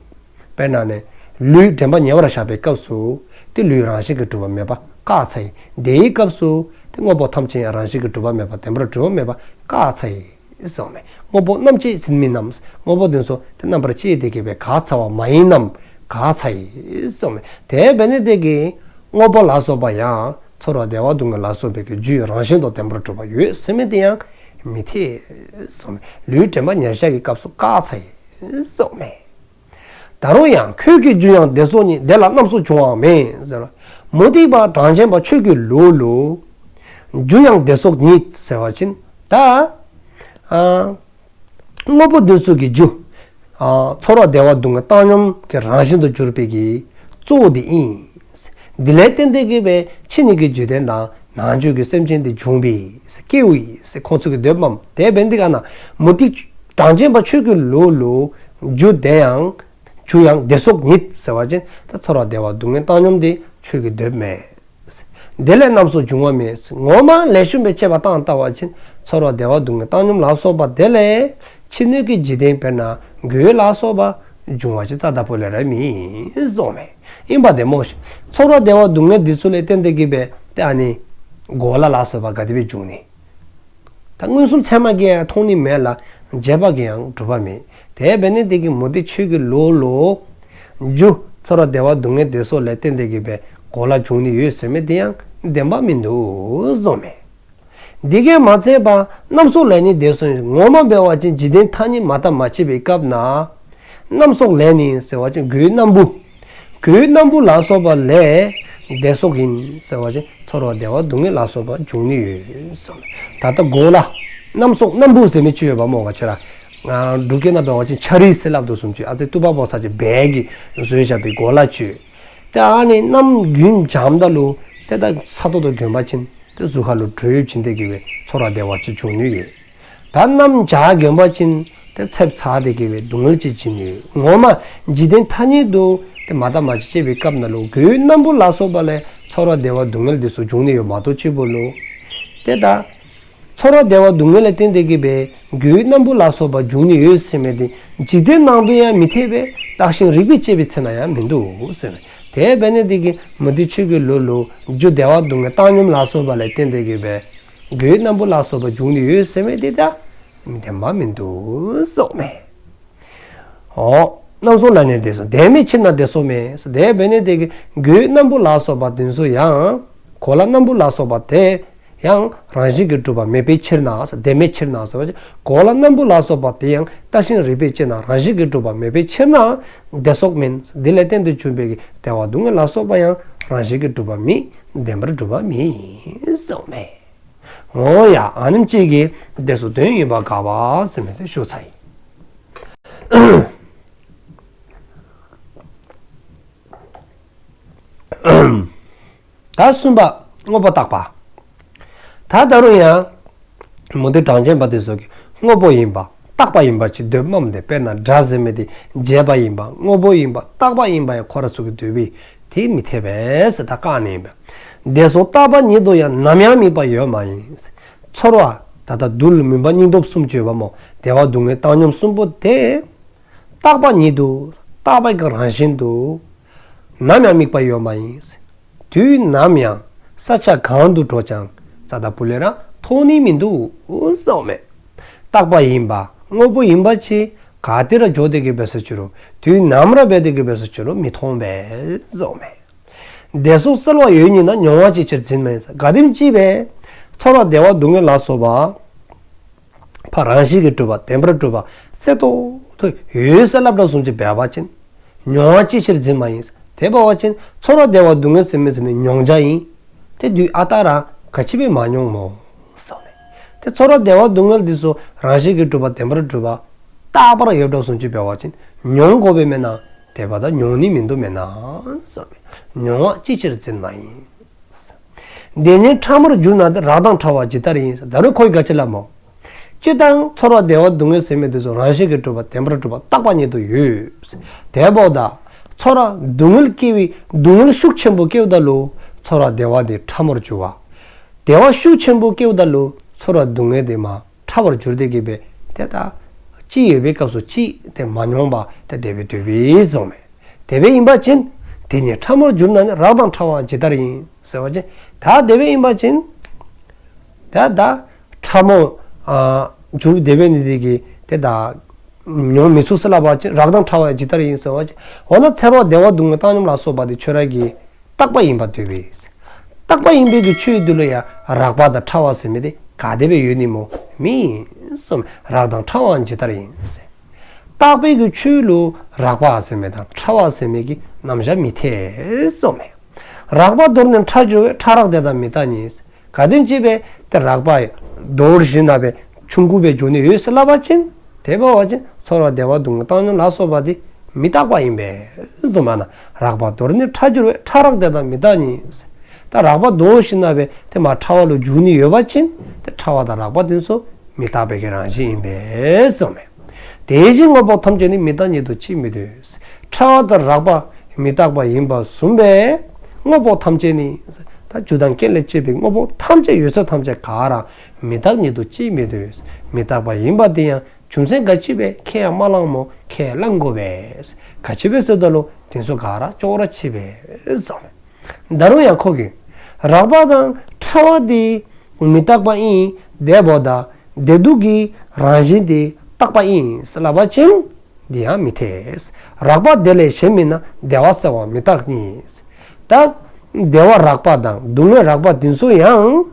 དཔེར་ན་ནི་ལུས་དྲན་པ་ཉེ་བར་བཞག་པའི་སྐབས་སུ་དེ་ལུས་རང་བཞིན་གྱིས་གྲུབ་པ་མེད་པ་བཀག་ཚར་ཡི། དེའི་སྐབས་སུ་དེ་དངོས་པོ་ཐམས་ཅད་ཡང་རང་བཞིན་གྱིས་གྲུབ་པ་མེད་པ་བདེན་པར་གྲུབ་པ་མེད་པ་བཀག་ཚར་ཡི་གསུངསམ་མས། དངོས་པོ་རྣམས་ཀྱང་ཟིན་མིན་ནམ། དངོས་པོ་དེ་ཚུ་དེ་རྣམ་པར་བཅད་དེ་གི་སྦེ་བཀག་ཚར་བ་མ་ཡིན་ནམ། བཀག་ཚར་ཡི་གསུངསམ་མས། དེ་འབད་ནི་དེ་གིས་དངོས་པོ་ལ་སོགས་པ་ཡང་ཚོར་བ་བདེ་བ་སྡུག་བསྔལ་ལ་སོགས་པའི་གི་རྒྱུའི་རང་བཞིན་དུ་བདེན་པར་གྲུབ་པ་ཡོད་ཟེར་མི་དེ་ཡང་མི་འཐད་གསུངསམ་མས། ལུས་དྲན་པ་ཉེར་བཞག་གི་སྐབས་སུ་བཀག་ཚར་ཡི་གསུངསམ་མས། ད་རུང་ཡང་ཁྱོད་ཀྱི་རྒྱུ་ཡང་བདེ་སོགས་ཉིད། དེ་ལ་རྣམ་གསུམ་འབྱུང་བའང་མེད་ཟེར། མུ་སྟེགས་པ་གྲངས་ཅན་པ་ཁྱོད་ཀྱི་ལུགས་ལུ་རྒྱུ་ཡང་བདེ་སོགས་ཉིད་ཟེར་བ་ཅིན་ད་ཨ་ དངོས་པོ་འདི་ཚུ་གི་རྒྱུ། ཨ་ཚོར་བ་བདེ་བ་སྡུག་བསྔལ་བཏང་སྙོམས་ཀྱི་རང་བཞིན་དུ་གྱུར་པའི་གི་གཙོ་བོ་འདི་ཨིན། འདི་ལས་བརྟེན་ཏེ་གི་སྦེ་ཕྱི་སྣོད་ཀྱི་འཇིག་རྟེན་དང་ནང་བཅུད་ཀྱི་སེམས་ཅན་འདི་བྱུང་བས་སྐྱེ་བོའི་ཁོང་ཚུ་གིས་འདོདཔ་མས། དེ་འབད་ནི་འདི་ག་ན་མུ་སྟེགས་གྲངས་ཅན་པ་ཁྱོད་ཀྱི་ལུགས་ལུ་རྒྱུ་དེ་ཡང་རྒྱུ་ཡང་བདེ་སོགས་ཉིད་ཟེར་བ་ཅིན་ད་ཚོར་བ་བདེ་བ་སྡུག་བསྔལ་བཏང་སྙོམས་འདི་ཁྱོད་ཀྱིས་འདོདཔ་མས། དེ་ལས་རྣམ་གསུམ་འབྱུང་བ་མེད། ངོ་མ་ལེགས་ཤོམ་སྦེ་དཔྱད་པ་བཏང་བལྟ་བ་ཅིན་ཚོར་བ་བདེ་བ་སྡུག་བསྔལ་བཏང་སྙོམས་ལ་སོགས་པ་དེ་ལས་ཕྱི་སྣོད་ཀྱི་འཇིག་རྟེན་དཔེར་ན་གོས་ལ་སོགས་པ་འབྱུང་བ་ཅིག་རྩ་བ་ལས་ར་མེད་གསུངསམ་མས། ཨིན་པ་དེ་མོ་ཤིག་ཚོར་བ་བདེ་བ་སྡུག་བསྔལ་འདི་ཚུ་ལས་བརྟེན་ཏེ་གི་སྦེ་ཏེ་ཨ་ནི་གོ་ལ་ལ་སོགས་པ་ག་དེ་སྦེ་འབྱུང་ནི། ད་མངོན་སུམ་ཚད་མ་གིས་ཡང་མཐོང་ནི་མེད་ལ་རྗེས་དཔག་གིས་ཡང་གྲུབ་པ་མེད། དེ་འབད་ནི་འདི་གིས་མུ་སྟེགས་ཁྱོད་ཀྱི་ལུགས་ལུ་རྒྱུ་ཚོར་བ་བདེ་བ་སྡུག་བསྔལ་དེ་ཚུ་ལས་བརྟེན་ཏེ་གི་སྦེ་གོ་ལ་འབྱུང་ནི་ཡོད་ཟེར་མི་དེ་ཡང་བདེན་པ་མིན་འདུག་གསུངསམ་མས། འདི་གིས་མ་ཚད་པར་རྣམ་གསུམ་ལས་ནི་དེ་ཚུ་ངོ་མ་འབད་བ་ཅིན་འཇིག་རྟེན་ཐ་སྙད་མ་བརྟགས་མ་དཔྱད་པའི་སྐབས་ན། རྣམ་གསུམ་ལས་ནི་ཟེར་བ་ཅིན་གོས་སྣམ་བུ། གོས་སྣམ་བུ་ལ་སོགས་པ་ལས་བདེ་སོགས་ཡིན་ཟེར་བ་ཅིན་ཚོར་བ་བདེ་བ་སྡུག་བསྔལ་ལ་སོགས་པ་འབྱུང་ནི་ཡོད་གསུངསམ་མས། ད་ལྟ་གོ་ལ་རྣམ་གསུམ་སྣམ་བུ་ཟེར་མི་ཅིག་ཡོདཔ་མས་ང་བཅས་ར། ཨ་འབྲུག་སྐད་ནང་འབད་བ་ཅིན་ཆ་རིས་ཟེར་སླབ་དོ་བཟུམ་ཅིག་ཨ་ཙི་བཏུབ་པ་བོ་ཚ་ཅིག་བལ་གྱིས་བཟོ་བཞག་པའི་གོ་ལ་ཅིག་ཡོད། ཏེ་ཨ་ནི་སྣམ་རྒྱུན་འབྱམས་ད་ལུ་ཏེ་ད་ས་ཐོག་ཏུ་གྱོན་པ་ཅིན་ཏེ་གཟུགས་ཁ་ལུ་དྲོད་ཡོདཔ་ཅིག་དེ་གིས་སྦེ་ཚོར་བ་བདེ་བ་ཅིག་འབྱུང་ནི་ཡོད། ད་སྣམ་སྦྱར་གྱོན་པ་ཅིན་ཏེ་ཚེབ་ཚ་དེ་གིས་སྦེ་སྡུག་བསྔལ་ཅིག་བྱིན་ནི་ཡོད། ངོ་མ་འཇིག་རྟེན་ཐ་སྙད་དུ་ཏེ་མ་བརྟགས་མ་དཔྱད་པའི་སྐབས་ན་ལུ་གོས་སྣམ་བུ་ལ་སོགས་པ་ལས་ཚོར་བ་བདེ་བ་སྡུག་བསྔལ་དེ་ཚུ་འབྱུང་ནི་ཡོད་མ་གཏོགས་ཅིག་པོ་ལུ་ཏེ་ད་ཚོར་བ་བདེ་བ་སྡུག་བསྔལ་ལས་བརྟེན་ཏེ་གི་སྦེ་གོས་སྣམ་བུ་ལ་སོགས་པ་འབྱུང་ནི་ཡོད་ཟེར་མི་དེ་འཇིག་རྟེན་ནང་དུ་ཡང་མི་འཐད་པས། བརྟགས་ཤིང་རིགས་པས་དཔྱད་པའི་ཚེ་ན་ཡང་མིན་འདུག་ཟེར་མས། དེ་འབད་ནི་འདི་གིས་མུ་སྟེགས་ཁྱོད་ཀྱི་ལུགས་ལུ་རྒྱུ་བདེ་བ་སྡུག་བསྔལ་བཏང་སྙོམས་ལ་སོགས་པ་ལས་བརྟེན་ཏེ་གི་སྦེ་གོས་སྣམ་བུ་ལ་སོགས་པ་འབྱུང་ནི་ཡོད་ཟེར་མི་དེ་ད་བདེན་པ་མིན་འདུག་གསུངསམ་མས། འོ། རྣམ་གསུམ་ལས་ནི་བདེ་སོགས་བདེན་མེད་ཕྱིར་ན་བདེ་སོགས་མེད། དེ་འབད་ནི་འདི་གིས་གོས་སྣམ་བུ་ལ་སོགས་པ་དེ་ཚུ་ཡང་གོ་ལ་སྣམ་བུ་ལ་སོགས་པ་དེ་ཡང་རང་བཞིན་གྱིས་གྲུབ་པ་མེད་པའི་ཕྱིར་ན་བདེན་མེད་ཕྱིར་ན་ཟེར་བ་ཅིན་གོ་ལ་སྣམ་བུ་ལ་སོགས་པ་དེ་ཡང་བརྟགས་ཤིང་རིགས་པས་དཔྱད་ན་རང་བཞིན་གྱིས་གྲུབ་པ་མེད་པའི་ཕྱིར་ན་བདེ་སོགས་མིན། འདི་ལས་བརྟེན་ཏེ་བྱུང་བའི་གི་བདེ་བ་སྡུག་བསྔལ་ལ་སོགས་པ་ཡང་རང་བཞིན་གྱིས་གྲུབ་པ་མེད། བདེན་པར་གྲུབ་པ་མེད་གསུངསམ་མས། འོ་ཡ་ཨ་ནེམ་ཅིག་གིས་དེ་ཚུ་དོན་ཡོད་པ་དགག་པ་ཟེར་མི་དེ་ཞུ་ཚར་ཡི། ད་གསུམ་པ་དངོས་པོ་བརྟག་པ། ད་ད་རུང་ཡང་མུ་སྟེགས་གྲངས་ཅན་པ་དེ་ཚུ་གིས་དངོས་པོ་ཡིན་པ་བརྟག་པ་ཡིན་པ་ཅིག་འདོདཔ་མས། དཔེར་ན་སྒྲ་ཟེར་མི་དེ་བྱས་པ་ཡིན་པ་དངོས་པོ་ཡིན་པ་བརྟག་པ་ཡིན་པ་ཡང་ཁོ་ར་ཚུ་གིས་འདོད་པས། དེ་མི་འཐད་པས་ཟེར་ད་བཀག་ནི་ཨིན་པས། དེ་སོགས་བརྟག་པ་ཉིད་དུ་ཡང་ནམ་ཡང་དམིགས་པ་ཡོད་མ་ཡིན། ཚོར་བ་ད་ལྟ་རྡུལ་མུན་པ་སྙིང་སྟོབས་གསུམ་ཅིག་ཡོདཔ་མས། བདེ་བ་སྡུག་བསྔལ་བཏང་སྙོམས་གསུམ་པོ་དེ་བརྟག་པ་ཉིད་དུ་བརྟག་པའི་གི་རང་བཞིན་དུ་ནམ་ཡང་དམིགས་པ་ཡོད་མ་ཡིན། དུས་ནམ་ཡང་ས་ཆ་གང་དུ་འགྲོ་ཀྱང་རྩ་བ་ལས་ར་མཐོང་ནི་མིན་འདུག་གསུངསམ་མས། བརྟག་པ་ཡིན་པ་དངོས་པོ་ཡིན་པ་ཅིག་ག་ཏེ་ར་འགྱོ་སྟེ་གི་འབད་སོ་ཅི་རུང་དུས་ནམ་ར་འབད་དེ་གི་འབད་སོ་ཅི་རུང་མི་མཐོང་པས་གསུངསམ་མས། དེ་སོགས་གསལ་བ་ཡོད་ཉིད་ན། མྱོང་བ་ཅིའི་ཕྱིར་འཛིན་མ་ཡིན། ག་དེམ་ཅིག་སྦེ་ཚོར་བ་བདེ་བ་སྡུག་བསྔལ་ལ་སོགས་པ་ཕར་རང་བཞིན་གྱིས་གྲུབ་པ་བདེན་པར་གྲུབ་པ་གསལ་ཏོག་ཏོ་ཡོད་ཟེར་སླབ་དོ་བཟུམ་ཅིག་འབད་བ་ཅིན། མྱོང་བ་ཅིའི་ཕྱིར་འཛིན་མ་ཡིན། དེ་འབད་བ་ཅིན་ཚོར་བ་བདེ་བ་སྡུག་བསྔལ་ཟེར་མི་ཚུ་ནི་མྱོང་བྱ་ཨིན། དེ་དུས་ཨ་རྟག་ར་ག་ཅི་སྦེ་མ་མྱོང་སྨོ་གསུངསམ་མས། དེ་ཚོར་བ་བདེ་བ་སྡུག་བསྔལ་འདི་ཚུ་རང་བཞིན་གྱིས་གྲུབ་པ་བདེན་པར་གྲུབ་པ་རྟག་པར་ཡོདཔ་དོ་བཟུམ་ཅིག་འབད་བ་ཅིན་མྱོང་དགོ་པས་མེན་ན། དེ་འབདཝ་ད་མྱོང་ནི་མིན་འདུག་མེན་ན་གསུངསམ་མས། མྱོང་བ་ཅིའི་ཕྱིར་འཛིན་མ་ཡིན། དེ་ཉིད་ཕྲ་མོར་གྱུར་ན་ཏེ། རགས་དང་ཕྲ་བ་ཇི་ལྟར་ཡིན། ད་རུང་ཁོ་གིས་ག་ཅི་སླབ་སྨོ། སྤྱིར་བཏང་ཚོར་བ་བདེ་བ་སྡུག་བསྔལ་ཟེར་མི་འདི་ཚུ་རང་བཞིན་གྱིས་གྲུབ་པ་བདེན་པར་གྲུབ་པ་རྟག་པ་ཉིད་དུ་ཡོད། དེ་འབདཝ་ད་ཚོར་བ་སྡུག་བསྔལ་སྐྱེ་བའི་སྡུག་བསྔལ་ཤུགས་ཆེན་པོ་སྐྱེཝ་ད་ལུ་ཚོར་བ་བདེ་བ་དེ་ཕྲ་མོར་གྱུར་བ། བདེ་བ་ཤུགས་ཆེན་པོ་སྐྱེཝ་ད་ལུ་ཚོར་བ་སྡུག་བསྔལ་དེ་མར་ཕྲ་བར་གྱུར་ཏེ་གི་སྦེ་ཏེ་ད་ཅིག་ཡོད་པའི་སྐབས་སུ་ཅིག་ཏེ་མ་མྱོང་པར་ཏེ་དེ་སྦེ་སྡོད་པས་གསུངསམ་མས། དེ་སྦེ་ཨིན་པ་ཅིན་དེ་ཉིད་ཕྲ་མོར་གྱུར་ན་ནི། རགས་དང་ཕྲ་བ་ཇི་ལྟར་ཡིན། ཟེར་བ་ཅིན་ད་དེ་སྦེ་ཨིན་པ་ཅིན་ད་ད་ཕྲ་མོ་ཨ་གྱུར་དེ་སྦེ་ནི་དེ་གིས་ཏེ་ད་མྱོང་མི་ཚུགས་ཟེར་སླབ་པ་ཅིན། རགས་དང་ཕྲ་བ་ཇི་ལྟར་ཡིན་ཟེར་བ་ཅིན། འོ་ན་ཚོར་བ་བདེ་བ་སྡུག་བསྔལ་བཏང་སྙོམས་ལ་སོགས་པ་དེ་ཁྱོད་ར་གིས་རྟག་པ་ཡིན་པར་འདོད་པས། རྟག་པ་ཡིན་པའི་གི་ཆོས་དེ་ལུ་ཡང་རགས་པ་དང་ཕྲ་བ་ཟེར་མི་དེ་ག་དེ་སྦེ་ཡོད་ནི་སྨོ། མེད་གསུངསམ་མས། རགས་དང་ཕྲ་བ་ཇི་ལྟར་ཡིན་ཟེར། རྟག་པའི་གི་ཆོས་ལུ་རགས་པ་ཟེར་མི་དང་ཕྲ་བ་ཟེར་མི་གི་རྣམ་གཞག་མི་འཐད་གསུངསམ་མས། རགས་པ་དོར་ནས་ཕྲ་འགྱུར་བས། ཕྲ་རགས་དེ་དག་མི་རྟག་ཉིད། ག་དེམ་ཅིག་སྦེ་ཏེ་རགས་པ་དོར་ཞིནམ་ལས་ཆུང་ཀུ་སྦེ་འགྱོ་ནི་ཡོད་ཟེར་སླབ་པ་ཅིན། དེ་འབད་བ་ཅིན་ཚོར་བ་བདེ་བ་སྡུག་བསྔལ་བཏང་སྙོམས་ལ་སོགས་པ་དེ་མི་རྟག་པ་ཡིན་པས་གསུངསམ་མས། རགས་པ་དོར་ནས་ཕྲ་འགྱུར་བས། ཕྲ་རགས་དེ་དག་མི་རྟག་ཉིད། ད་རགས་པ་དོར་ཞིནམ་ལས་དེ་མར་ཕྲ་བ་ལུ་འགྱུར་ནི་ཡོད་པ་ཅིན་དེ་ཕྲ་བ་དང་རགས་པ་དེ་ཚུ་མི་རྟག་པའི་གི་རང་བཞིན་ཨིན་པས་གསུངསམ་མས། དེ་བཞིན་དངོས་པོ་ཐམས་ཅད་ནི། མི་རྟག་ཉིད་དུ་ཅིས་མི་འདོད། ཕྲ་བ་དང་རགས་པ་མི་རྟག་པ་ཡིན་པ་བཟུམ་སྦེ་དངོས་པོ་ཐམས་ཅད་ནི། ད་རྒྱུ་དང་རྐྱེན་ལས་སྐྱེས་པའི་དངོས་པོ་ཐམས་ཅད་ཡོད་ཚད་ཐམས་ཅད་ག་ར་མི་རྟག་ཉིད་དུ་ཅིས་མི་འདོད། མི་རྟག་པ་ཡིན་པ་དེ་ཡང་རྒྱུ་མཚན་ག་ཅི་སྦེ་ཁས་ཡང་མ་བླངམ་མོ། ཁས་བླང་དགོ་པས། ག་ཅི་སྦེ་ཟེརཝ་ད་ལུ་དེ་ཚུ་ག་ར་ཅོག་ར་གཅིག་པས་གསུངསམ་མས། ད་རུང་ཡང་ཁོ་གིས་རགས་པ་དང་ཕྲ་བ་དེ་མི་རྟག་པ་ཨིན། དེ་འབདཝ་ད་བདེ་སྡུག་གི་རང་བཞིན་དེ་རྟག་པ་ཨིན་ཟེར་སླབ་པ་ཅིན་དེ་ཡང་མི་འཐད། རགས་པ་དེ་ལས་གཞན་མིན་ན། བདེ་བ་གསལ་བ་མི་རྟག་ཉིད། ད་བདེ་བ་རགས་པ་དང་སྡུག་བསྔལ་རགས་པ་དེ་ཚུ་ཡང་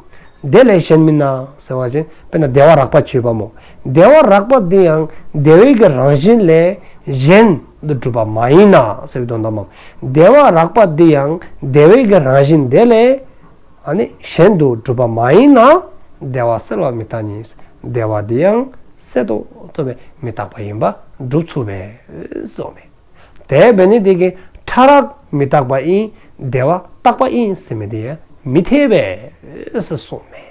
དེ་ལས་གཞན་མིན་ན་ཟེར་བ་ཅིན་དཔེར་ན་བདེ་བ་རགས་པ་ཅིག་ཡོདཔ་མོ། བདེ་བ་རགས་པ་དེ་ཡང་བདེ་བའི་གི་རང་བཞིན་ལས་གཞན་དུ་གྲུབ་པ་མ་ཡིན་ན་ཟེར་བའི་དོན་དག་མོ། བདེ་བ་རགས་པ་དེ་ཡང་བདེ་བའི་གི་རང་བཞིན་དེ་ལས་ཨ་ནི་གཞན་དུ་གྲུབ་པ་མ་ཡིན་ན། བདེ་བ་གསལ་བ་མི་རྟག་ཉིད། བདེ་བ་དེ་ཡང་གསལ་ཏོག་ཏོ་སྦེ་མི་རྟག་པ་ཡིན་པ་སྒྲུབ་ཚུགས་པས་གསུངསམ་མས། དེ་འབད་ནི་དེ་གིས་ཕྲ་རགས་མི་རྟག་པ་ཨིན། བདེ་བ་རྟག་པ་ཨིན་ཟེར་མི་དེ་ཡང་མི་འཐད་པས་ཟེར་གསུངསམ་མས།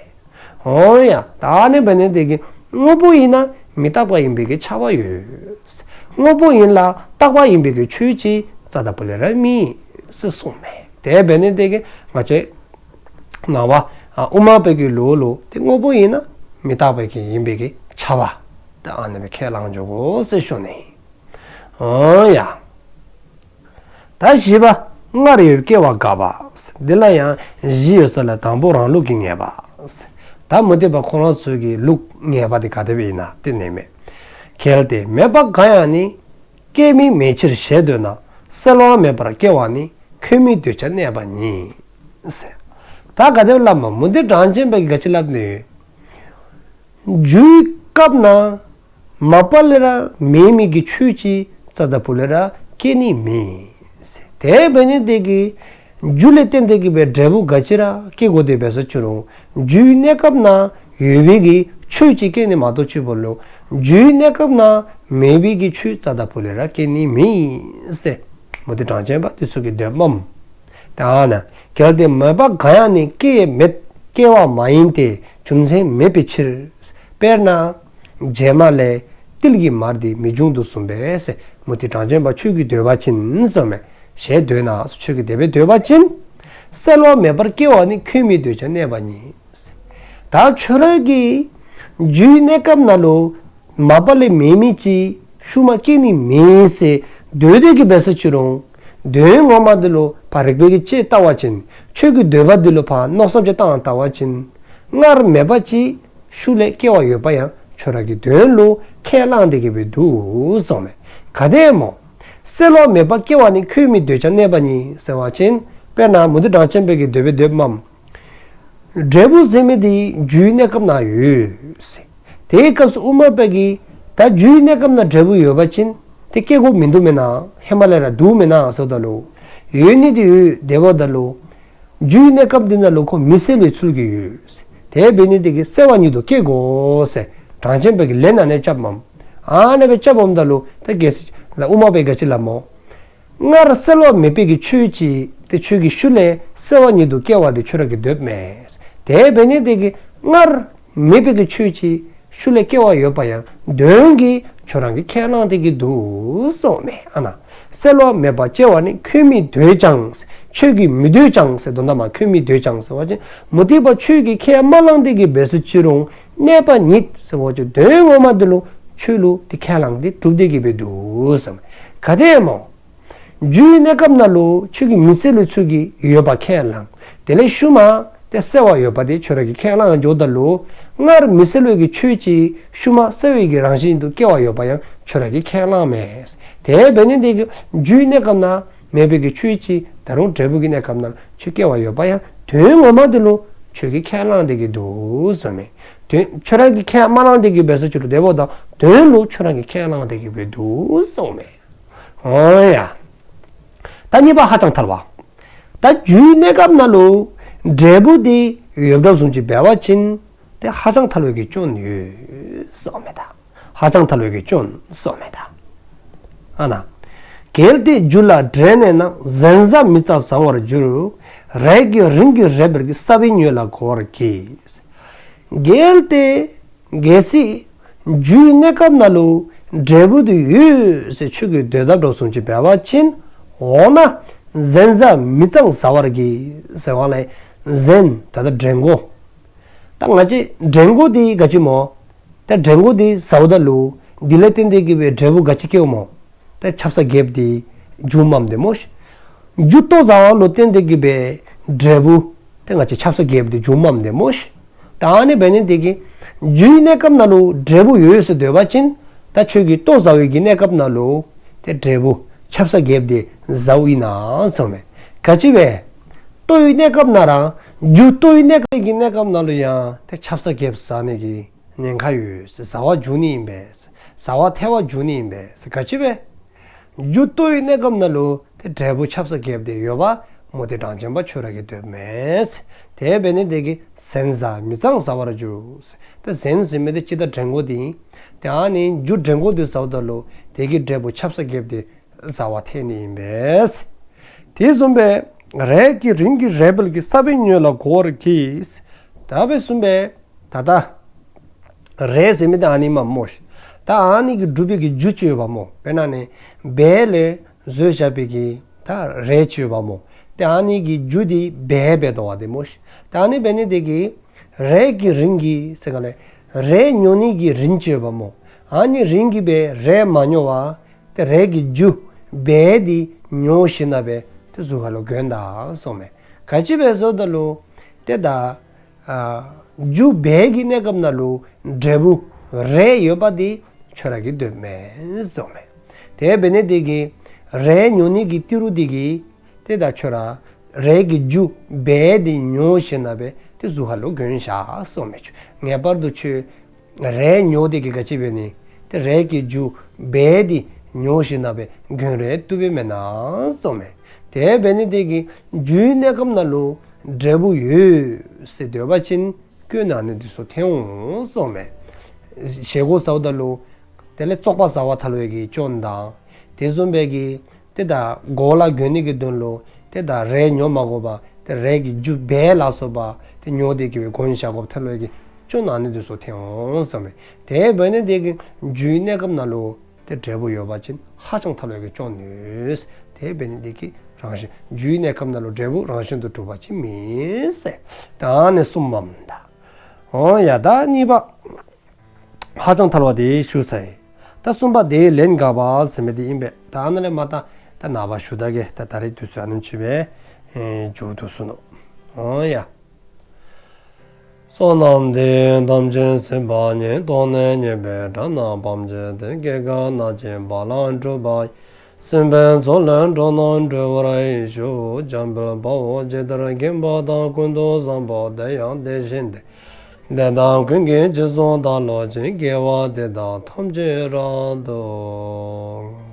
འོ་ཡ། ད་ཨ་ནི་འབད་ནི་དེ་གིས་དངོས་པོ་ཨིན་ན་མི་རྟག་པ་ཨིན་པའི་གི་ཁྱབ་པ་ཡོད། དངོས་པོ་ཨིན་ལ་རྟག་པ་ཨིན་པའི་གི་ཆོས་ཅིག་རྩ་དང་པོ་ལས་ར་མེད་ཟེར་གསུངསམ་མས། དེ་འབད་ནི་དེ་གིས་ང་བཅས་ནང་པ་ཨ་དབུ་མ་པའི་གི་ལུགས་ལུ་དེ་དངོས་པོ་ཨིན་ན་མི་རྟག་པའི་གི་ཨིན་པའི་གི་ཁྱབ་པ་དེ་ཨ་ནི་སྦེ་ཁས་བླངས་འགྱོ་དགོ་ཟེར་ཞུ་ནི། འོ་ཡ། ད་བཞི་པ། སྔར་ཡོད་སྐྱེ་བ་དགག་པ། འདི་ལ་ཡང་བཞི་ཡོད་ས་ལས་དང་པོ་རང་ལུགས་ཀྱི་ངེས་པ། ད་མུ་སྟེགས་པ་ཁོང་ར་ཚུ་གི་ལུགས་ངེས་པ་དེ་ག་དེ་སྦེ་ཨིན་ན་དེ་ནི་མས། གལ་ཏེ་མེད་པ་གང་ཡང་ནི། སྐྱེ་མིན་མེད་ཕྱིར་ཞེས་འདོད་ན། གསལ་བ་མེད་པར་སྐྱེ་བ་ནི། ཁྱོད་མི་འདོད་ཀྱང་གནས་པ་ཉིད། ཟེར། ད་ག་དེ་སླབ་མོ། མུ་སྟེགས་གྲངས་ཅན་པ་གིས་ག་ཅི་སླབ་ནི། རྒྱུའི་སྐབས་ན་མ་པ་ལས་ར་མེད་མི་གི་ཆོས་ཅིག་རྩ་དང་པོ་ལས་ར་སྐྱེ་ནི་མེད། དེ་འབད་ནི་དེ་གིས་རྒྱུ་ལས་བརྟེན་ཏེ་གི་སྦེ་འབྲས་བུ་ག་ཅི་ར་སྐྱེ་དགོ་དེ་འབད་ས་ཅི་རུང་རྒྱུའི་གནས་སྐབས་ན་ཡོད་པའི་གི་ཆོས་ཅིག་སྐྱེ་ནི་མ་གཏོགས་ཅིག་པོ་ལུ་རྒྱུའི་གནས་སྐབས་ན་མེད་པའི་གི་ཆོས་རྩ་དང་པོ་ལས་ར་སྐྱེ་ནི་མེད་ཟེར་མུ་སྟེགས་གྲངས་ཅན་པ་དེ་ཚུ་གིས་འདོདཔ་མས། ད་ཨ་ན་གལ་ཏེ་མེད་པ་གང་ཡང་ནི། སྐྱེ་མེད་སྐྱེ་བ་མ་ཡིན་ཏེ། རྒྱུ་མཚན་མེད་པའི་ཕྱིར། དཔེར་ན་བྱེ་མ་ལས་ཏིལ་གྱི་མར་དེ་མི་འབྱུང་དུ་གསུངས་པས་ཟེར། མུ་སྟེགས་གྲངས་ཅན་པ་ཁྱོད་ཀྱིས་འདོད་པ་ཅིན་གསུངསམ་མས། ཞེས་འདོད་ན་ཁྱོད་ཀྱིས་དེ་སྦེ་འདོད་པ་ཅིན། གསལ་བ་མེད་པར་སྐྱེ་བ་ནི། ཁྱོད་མི་འདོད་ཀྱང་གནས་པ་ཉིད། ད་ཁྱོད་ར་གིས་རྒྱུའི་གནས་སྐབས་ན་ལུ་མ་པ་ལས་མེད་མི་ཅིག་ཤུལ་མ་སྐྱེ་ནི་མེད་ཟེར་འདོད་དེ་གི་འབད་ས་ཅི་རུང་དོན་ངོ་མ་དེ་ལུ་ཕར་རིགས་པ་གིས་དཔྱད་བལྟ་བ་ཅིན་ཁྱོད་ཀྱི་འདོད་པ་དེ་ལུ་ཕར་མནོ་བསམ་ཅིག་བཏང་བལྟ་བ་ཅིན་སྔར་མེད་པ་ཅིག་ཤུལ་ལས་སྐྱེ་བ་ཡོད་པ་ཡང་ཁྱོད་ར་གི་དོན་ལུ་ཁས་བླངས་ཏེ་གི་སྦེ་འདུག་གསུངསམ་མས། ག་དེ་སྨོ། གསལ་བ་མེད་པར་སྐྱེ་བ་ནི། ཁྱོད་མི་འདོད་ཀྱང་གནས་པ་ཉིད་ཟེར་བ་ཅིན་དཔེར་ན་མུ་སྟེགས་གྲངས་ཅན་པ་གིས་འདོད་པའི་འདོདཔ་མས། འབྲས་བུ་ཟེར་མི་དེ་རྒྱུའི་གནས་སྐབས་ན་ཡོད་ཟེར། དེའི་སྐབས་སུ་དབུ་མ་པ་གིས་ད་རྒྱུའི་གནས་སྐབས་ན་འབྲས་བུ་ཡོད་པ་ཅིན་དེ་སྐྱེ་དགོཔ་མིན་འདུག་མེན་ན། ཧེ་མ་ལས་ར་འདུག་མེན་ན་ཟེརཝ་ད་ལུ་ཡོད་ནི་དེ་ཡོད། དེ་འབདཝ་ད་ལུ་རྒྱུའི་གནས་སྐབས་དེ་ན་ལུ་ཁོ་མི་གསལ་བའི་ཚུལ་གྱིས་ཡོད་ཟེར། དེ་འབད་ནི་དེ་གིས་གསལ་བ་ཉིད་དུ་སྐྱེ་དགོ་ཟེར་གྲངས་ཅན་པ་གིས་ལན་ཨ་ནི་རྐྱབ་མས། ཨ་ནི་སྦེ་རྐྱབ་འོངམ་ད་ལུ་ད་གལ་སྲིད་ལ་དབུ་མ་པ་གིས་ག་ཅི་སླབ་སྨོ། སྔར་གསལ་བ་མེད་པའི་གི་ཆོས་ཅིག་དེ་ཁྱོད་ཀྱིས་ཤུལ་ལས་གསལ་བ་ཉིད་དུ་སྐྱེ་བ་དེ་ཁྱོད་ར་གིས་འདོདཔ་མས། དེ་འབད་ནི་དེ་གིས་སྔར་མེད་པའི་གི་ཆོས་ཅིག་ཤུལ་ལས་སྐྱེ་བ་ཡོད་པ་ཡང་དོན་གྱིས་ཁྱོད་ར་གིས་ཁས་བླངས་ཏེ་གི་འདུག་གསུངསམ་མས། ཨ་ན་གསལ་བ་མེད་པར་སྐྱེ་བ་ནི། ཁྱོད་མི་འདོད་ཀྱང་ཟེར། ཁྱོད་ཀྱིས་མི་འདོད་ཀྱང་ཟེར་དོན་དག་མ། ཁྱོད་མི་འདོད་ཀྱང་ཟེར་བ་ཅིན་མུ་སྟེགས་པ་ཁྱོད་ཀྱིས་ཁས་མ་བླངས་ཏེ་གི་འབད་ས་ཅི་རུང་གནས་པ་ཉིད་ཟེར་བ་ཅིན་དོན་ངོ་མ་དེ་ལུ་ཁྱོད་ལུ་དེ་ཁས་བླངས་ཏེ་གྲུབ་སྟེ་གི་སྦེ་འདུག་གསུངསམ་མས། ག་དེ་སྨོ། རྒྱུའི་གནས་སྐབས་ན་ལུ་ཁྱོད་ཀྱིས་མི་གསལ་བའི་ཚུལ་གྱིས་ཡོད་པ་ཁས་བླངས། དེ་ལས་ཤུལ་མ་དེ་གསལ་བ་ཡོད་པ་དེ་ཁྱོད་ར་གིས་ཁས་བླངས་འགྱོཝ་ད་ལུ་སྔར་མི་གསལ་བའི་གི་ཆོས་ཅིག་ཤུལ་མ་གསལ་བའི་གི་རང་བཞིན་དུ་སྐྱེ་བ་ཡོད་པ་ཡང་ཁྱོད་ར་གིས་ཁས་བླངསམ་མས། དེ་འབད་ནི་དེ་གིས་རྒྱུའི་གནས་སྐབས་ན་མེད་པའི་གི་ཆོས་ཅིག་ད་རུང་འབྲས་བུ་གི་གནས་སྐབས་ན་ཁྱོད་སྐྱེ་བ་ཡོད་པ་ཡང་དོན་ངོ་མ་དེ་ལུ་ཁྱོད་ཀྱིས་ཁས་བླངས་ཏེ་གི་འདུག་གསུངསམ་མས། དོན་ཁྱོད་ར་གིས་ཁས་མ་བླངས་ཏེ་གི་འབད་ས་ཅི་རུང་དེ་འབདཝ་ད་དོན་ལུ་ཁྱོད་ར་གིས་ཁས་བླངས་ཏེ་གི་སྦེ་འདུག་གསུངསམ་མས། འོ་ཡ། ད་གཉིས་པ་ཧ་ཅང་ཐལ་བ། ད་རྒྱུའི་གནས་སྐབས་ན་ལུ་འབྲས་བུ་དེ་ཡོདཔ་བཟུམ་ཅིག་འབད་བ་ཅིན་དེ་ཧ་ཅང་ཐལ་བའི་གི་སྐྱོན་ཡོད་གསུངསམ་མས། ད་ ཧ་ཅང་ཐལ་བའི་གི་སྐྱོན་གསུངསམ་མས་ད། ཨ་ན། གལ་ཏེ་རྒྱུ་ལ་འབྲས་གནས་ན། ཟན་ཟ་མི་གཙང་བཟའ་བར་འགྱུར། རས་ཀྱི་རིན་གྱིས་རས་བལ་གྱི། ས་བོན་ཉོས་ལ་གོ་བར་གྱིས། གལ་ཏེ་གལ་སྲིད་རྒྱུའི་གནས་སྐབས་ནང་ལུ་འབྲས་བུ་དེ་ཡོད་ཟེར་ཁྱོད་ཀྱིས་འདོད་དགོཔ་འདྲཝ་བཟུམ་ཅིག་འབད་བ་ཅིན། འོ་ན་ཟན་ཟ་མི་གཙང་བཟའ་བར་གྱིས་ཟེར་བ་ལས་ཟན་ད་ལྟ་འབྲས་མགོ། ད་ང་བཅས་འབྲས་མགོ་དེ་ག་ཅི་སྨོ། ད་འབྲས་མགོ་དེ་ཟཝ་ད་ལུ་དེ་ལས་བརྟེན་ཏེ་གི་སྦེ་འབྲས་བུ་ག་ཅི་སྐྱེཝ་སྨོ། ད་ཆབ་གསང་རྒྱསཔ་དེ་འབྱུངམ་མས་ཏེ་སྨོ་ཤིག། རྒྱུ་ལྟོ་བཟའ་བ་ལུ་བརྟེན་ཏེ་གི་སྦེ་འབྲས་བུ་ད་ང་བཅས་ཆབ་གསང་རྒྱསཔ་དེ་འབྱུངམ་མས་ཏེ་སྨོ་ཤིག། ད་ཨ་ནི་འབད་ནི་དེ་གིས་རྒྱུའི་གནས་སྐབས་ནང་ལུ་འབྲས་བུ་ཡོད་ཟེར་འདོད་པ་ཅིན་ད་ཁྱོད་ཀྱིས་ལྟོ་བཟའ་བའི་གི་གནས་སྐབས་ནང་ལུ་ཏེ་འབྲས་བུ་ཆབ་གསང་རྒྱསཔ་དེ་བཟའཝ་ཨིན་ན་གསུངསམ་མས། ག་ཅི་སྦེ་ལྟོའི་གནས་སྐབས་ནང་ར་རྒྱུ་ལྟོའི་གནས་སྐབས་ཀྱི་གནས་སྐབས་ནང་ལུ་ཡང་ཏེ་ཆབ་གསང་རྒྱསཔ་བཟའ་ནི་གི་ཉེན་ཁ་ཡོད་ཟེར། བཟའ་བ་འབྱུང་ནི་ཨིན་པས། བཟའ་བ་ཐལ་བ་འབྱུང་ནི་ཨིན་པས། ག་ཅི་སྦེ་རྒྱུ་ལྟོའི་གནས་སྐབས་ནང་ལུ་ཏེ་འབྲས་བུ་ཆབ་གསང་རྒྱསཔ་དེ་ཡོདཔ་མུ་སྟེགས་གྲངས་ཅན་པ་ཁྱོད་ར་གིས་འདོདཔ་མས། དེ་འབད་ནི་དེ་གིས་ཟན་ཟ་མི་གཙང་བཟའ་བར་འགྱུར། ད་ཟན་ཟེར་མི་དེ་ཅི་ད་འབྲས་མགོ་དེ་ཨིན། ཏེ་ཨ་ནི་རྒྱུ་འབྲས་མགོ་དེ་ཟཝ་ད་ལུ་དེ་གི་འབྲས་བུ་ཆབ་གསང་རྒྱསཔ་དེ་བཟའ་བ་ཐལ་ནི་ཨིན་པས། དེ་བཟུམ་སྦེ་རས་ཀྱི་རིན་གྱིས་རས་བལ་གྱི། ས་བོན་ཉོས་ལ་གོ་བར་གྱིས། ད་དཔེ་བཟུམ་སྦེ་ད་ལྟ་རས་ཟེར་མི་དེ་ཨ་ནི་མས་སྨོ་ཤིག། ད་ཨ་ནི་གིས་གྲུབ་པའི་གི་རྒྱུ་ཅིག་ཡོདཔ་སྨོ། དཔེར་ན་ནི་སྦལ་ལས་བཟོ་བཞག་པའི་གི་ད་རས་ཅིག་ཡོདཔ་སྨོ། ཏེ་ཨ་ནི་གི་རྒྱུ་དེ་སྦལ་འབད་དོ་བ་ཏེ་སྨོ་ཤིག། ད་ཨ་ནི་འབད་ནི་དེ་གིས་རས་ཀྱི་རིན་གྱིས་ཟེར་ག་ལས་རས་ཉོ་ནི་གི་རིན་ཅིག་ཡོདཔ་སྨོ། ཨ་ནི་རིན་གྱིས་སྦེ་རས་མ་ཉོ་བར་ཏེ་རས་ཀྱི་རྒྱུ་སྦལ་དེ་ཉོ་ཞིནམ་ལས་ཏེ་གཟུགས་ཁ་ལུ་གྱོན་ད་གསུངསམ་མས། ག་ཅི་སྦེ་ཟེརཝ་ད་ལུ་ཏེ་ད་ཨ་རྒྱུ་སྦལ་གྱི་གནས་སྐབས་ནང་ལུ་འབྲས་བུ་རས་ཡོདཔ་དེ་ཁྱོད་ར་གིས་འདོདཔ་མས་གསུངསམ་མས། དེ་འབད་ནི་དེ་གིས་རས་ཉོ་ནི་གི་ཏི་རུ་དེ་གིས་ཏེ་ད་ཁྱོད་ར་རས་ཀྱི་རྒྱུ་སྦལ་དེ་ཉོ་ཞིནམ་ལས་ཏེ་གཟུགས་ཁ་ལུ་གྱོན་བཞག་གསུངསམ་མས། ངེས་པར་དུ་ཁྱོད་རས་ཉོ་སྟེ་གི་ག་ཅི་འབད་ནི། ཏེ་རས་ཀྱི་རྒྱུ་སྦལ་དེ་ཉོ་ཞིནམ་ལས་གྱོན་རུང་བཏུབ་པས་མེན་ན་གསུངསམ་མས། དེ་འབད་ནི་དེ་གིས་རྒྱུའི་གནས་སྐབས་ནང་ལུ་འབྲས་བུ་ཡོད་ཟེར་འདོད་པ་ཅིན་སྐྱོན་ཨ་ནི་དེ་ཚུ་ཐོན་འོང་གསུངསམ་མས། བཞེས་སྒོ་ཟཝ་ད་ལུ་དེ་ལས་བཙོག་པ་བཟའ་བ་ཐལ་བའི་གི་སྐྱོན་དང་དེ་བཟུམ་སྦེ་གི་ཏེ་ད་གོ་ལ་གྱོན་ནི་གི་དོན་ལུ་ཏེ་ད་རས་ཉོ་མ་དགོ་པར་ཏེ་རས་ཀྱི་རྒྱུ་སྦལ་ལ་སོགས་པ་ཏེ་ཉོ་སྟེ་གི་སྦེ་གྱོན་བཞག་དགོཔ་ཐལ་བའི་གི་སྐྱོན་ཨ་ནི་དེ་ཚུ་ཐོན་འོང་གསུངསམ་མས། དེ་འབད་ནི་དེ་གིས་རྒྱུའི་གནས་སྐབས་ནང་ལུ་ཏེ་འབྲས་བུ་ཡོད་པ་ཅིན་ཧ་ཅང་ཐལ་བའི་གི་སྐྱོན་ཡོད། དེ་འབད་ནི་དེ་གིས་རང་བཞིན་རྒྱུའི་གནས་སྐབས་ནང་ལུ་འབྲས་བུ་རང་བཞིན་དུ་གྲུབ་པ་ཅིག་མེན་ཟེར། ད་ཨ་ནི་གསུངསམ་མས་ད། འོ་ཡ་ད་གཉིས་པ། ཧ་ཅང་ཐལ་བ་དེ་ཞུ་ཚར་ཡི། ད་གསུམ་པ་དེ་ལན་དགག་པ་ཟེར་མི་དེ་ཨིན་པས། ད་ཨ་ནཱ་ལས་མར་ད་ད་ནངས་པ་ཞུ་ད་གེ། ད་ད་རིས་དུས་ཚོད་ཨ་ནེམ་ཅིག་སྦེ་ཨེ་མཇུག་བསྡུ་ཚུགས་ནུག། འོ་ཡ། བསོད་ནམས་འདི་ཡིས་ཐམས་ཅད་གཟིགས་པ་ཉིད། ཐོབ་ནས་ཉེས་པའི་དགྲ་རྣམས་ཕམ་བྱས་ཏེ། སྐྱེ་རྒ་ན་འཆིའི་རྦ་རླབས་འཁྲུགས་པ་ཡི། སྲིད་པའི་མཚོ་ལས་འགྲོ་བ་སྒྲོལ་བར་ཤོག། འཇམ་དཔལ་དཔའ་བོས་ཇི་ལྟར་མཁྱེན་པ་དང་། ཀུན་ཏུ་བཟང་པོ་དེ་ཡང་དེ་བཞིན་ཏེ། དེ་དག་ཀུན་གྱི་རྗེས་སུ་བདག་སློབ་ཅིང་། དགེ་བ་འདི་དག་ཐམས་ཅད་རབ་ཏུ་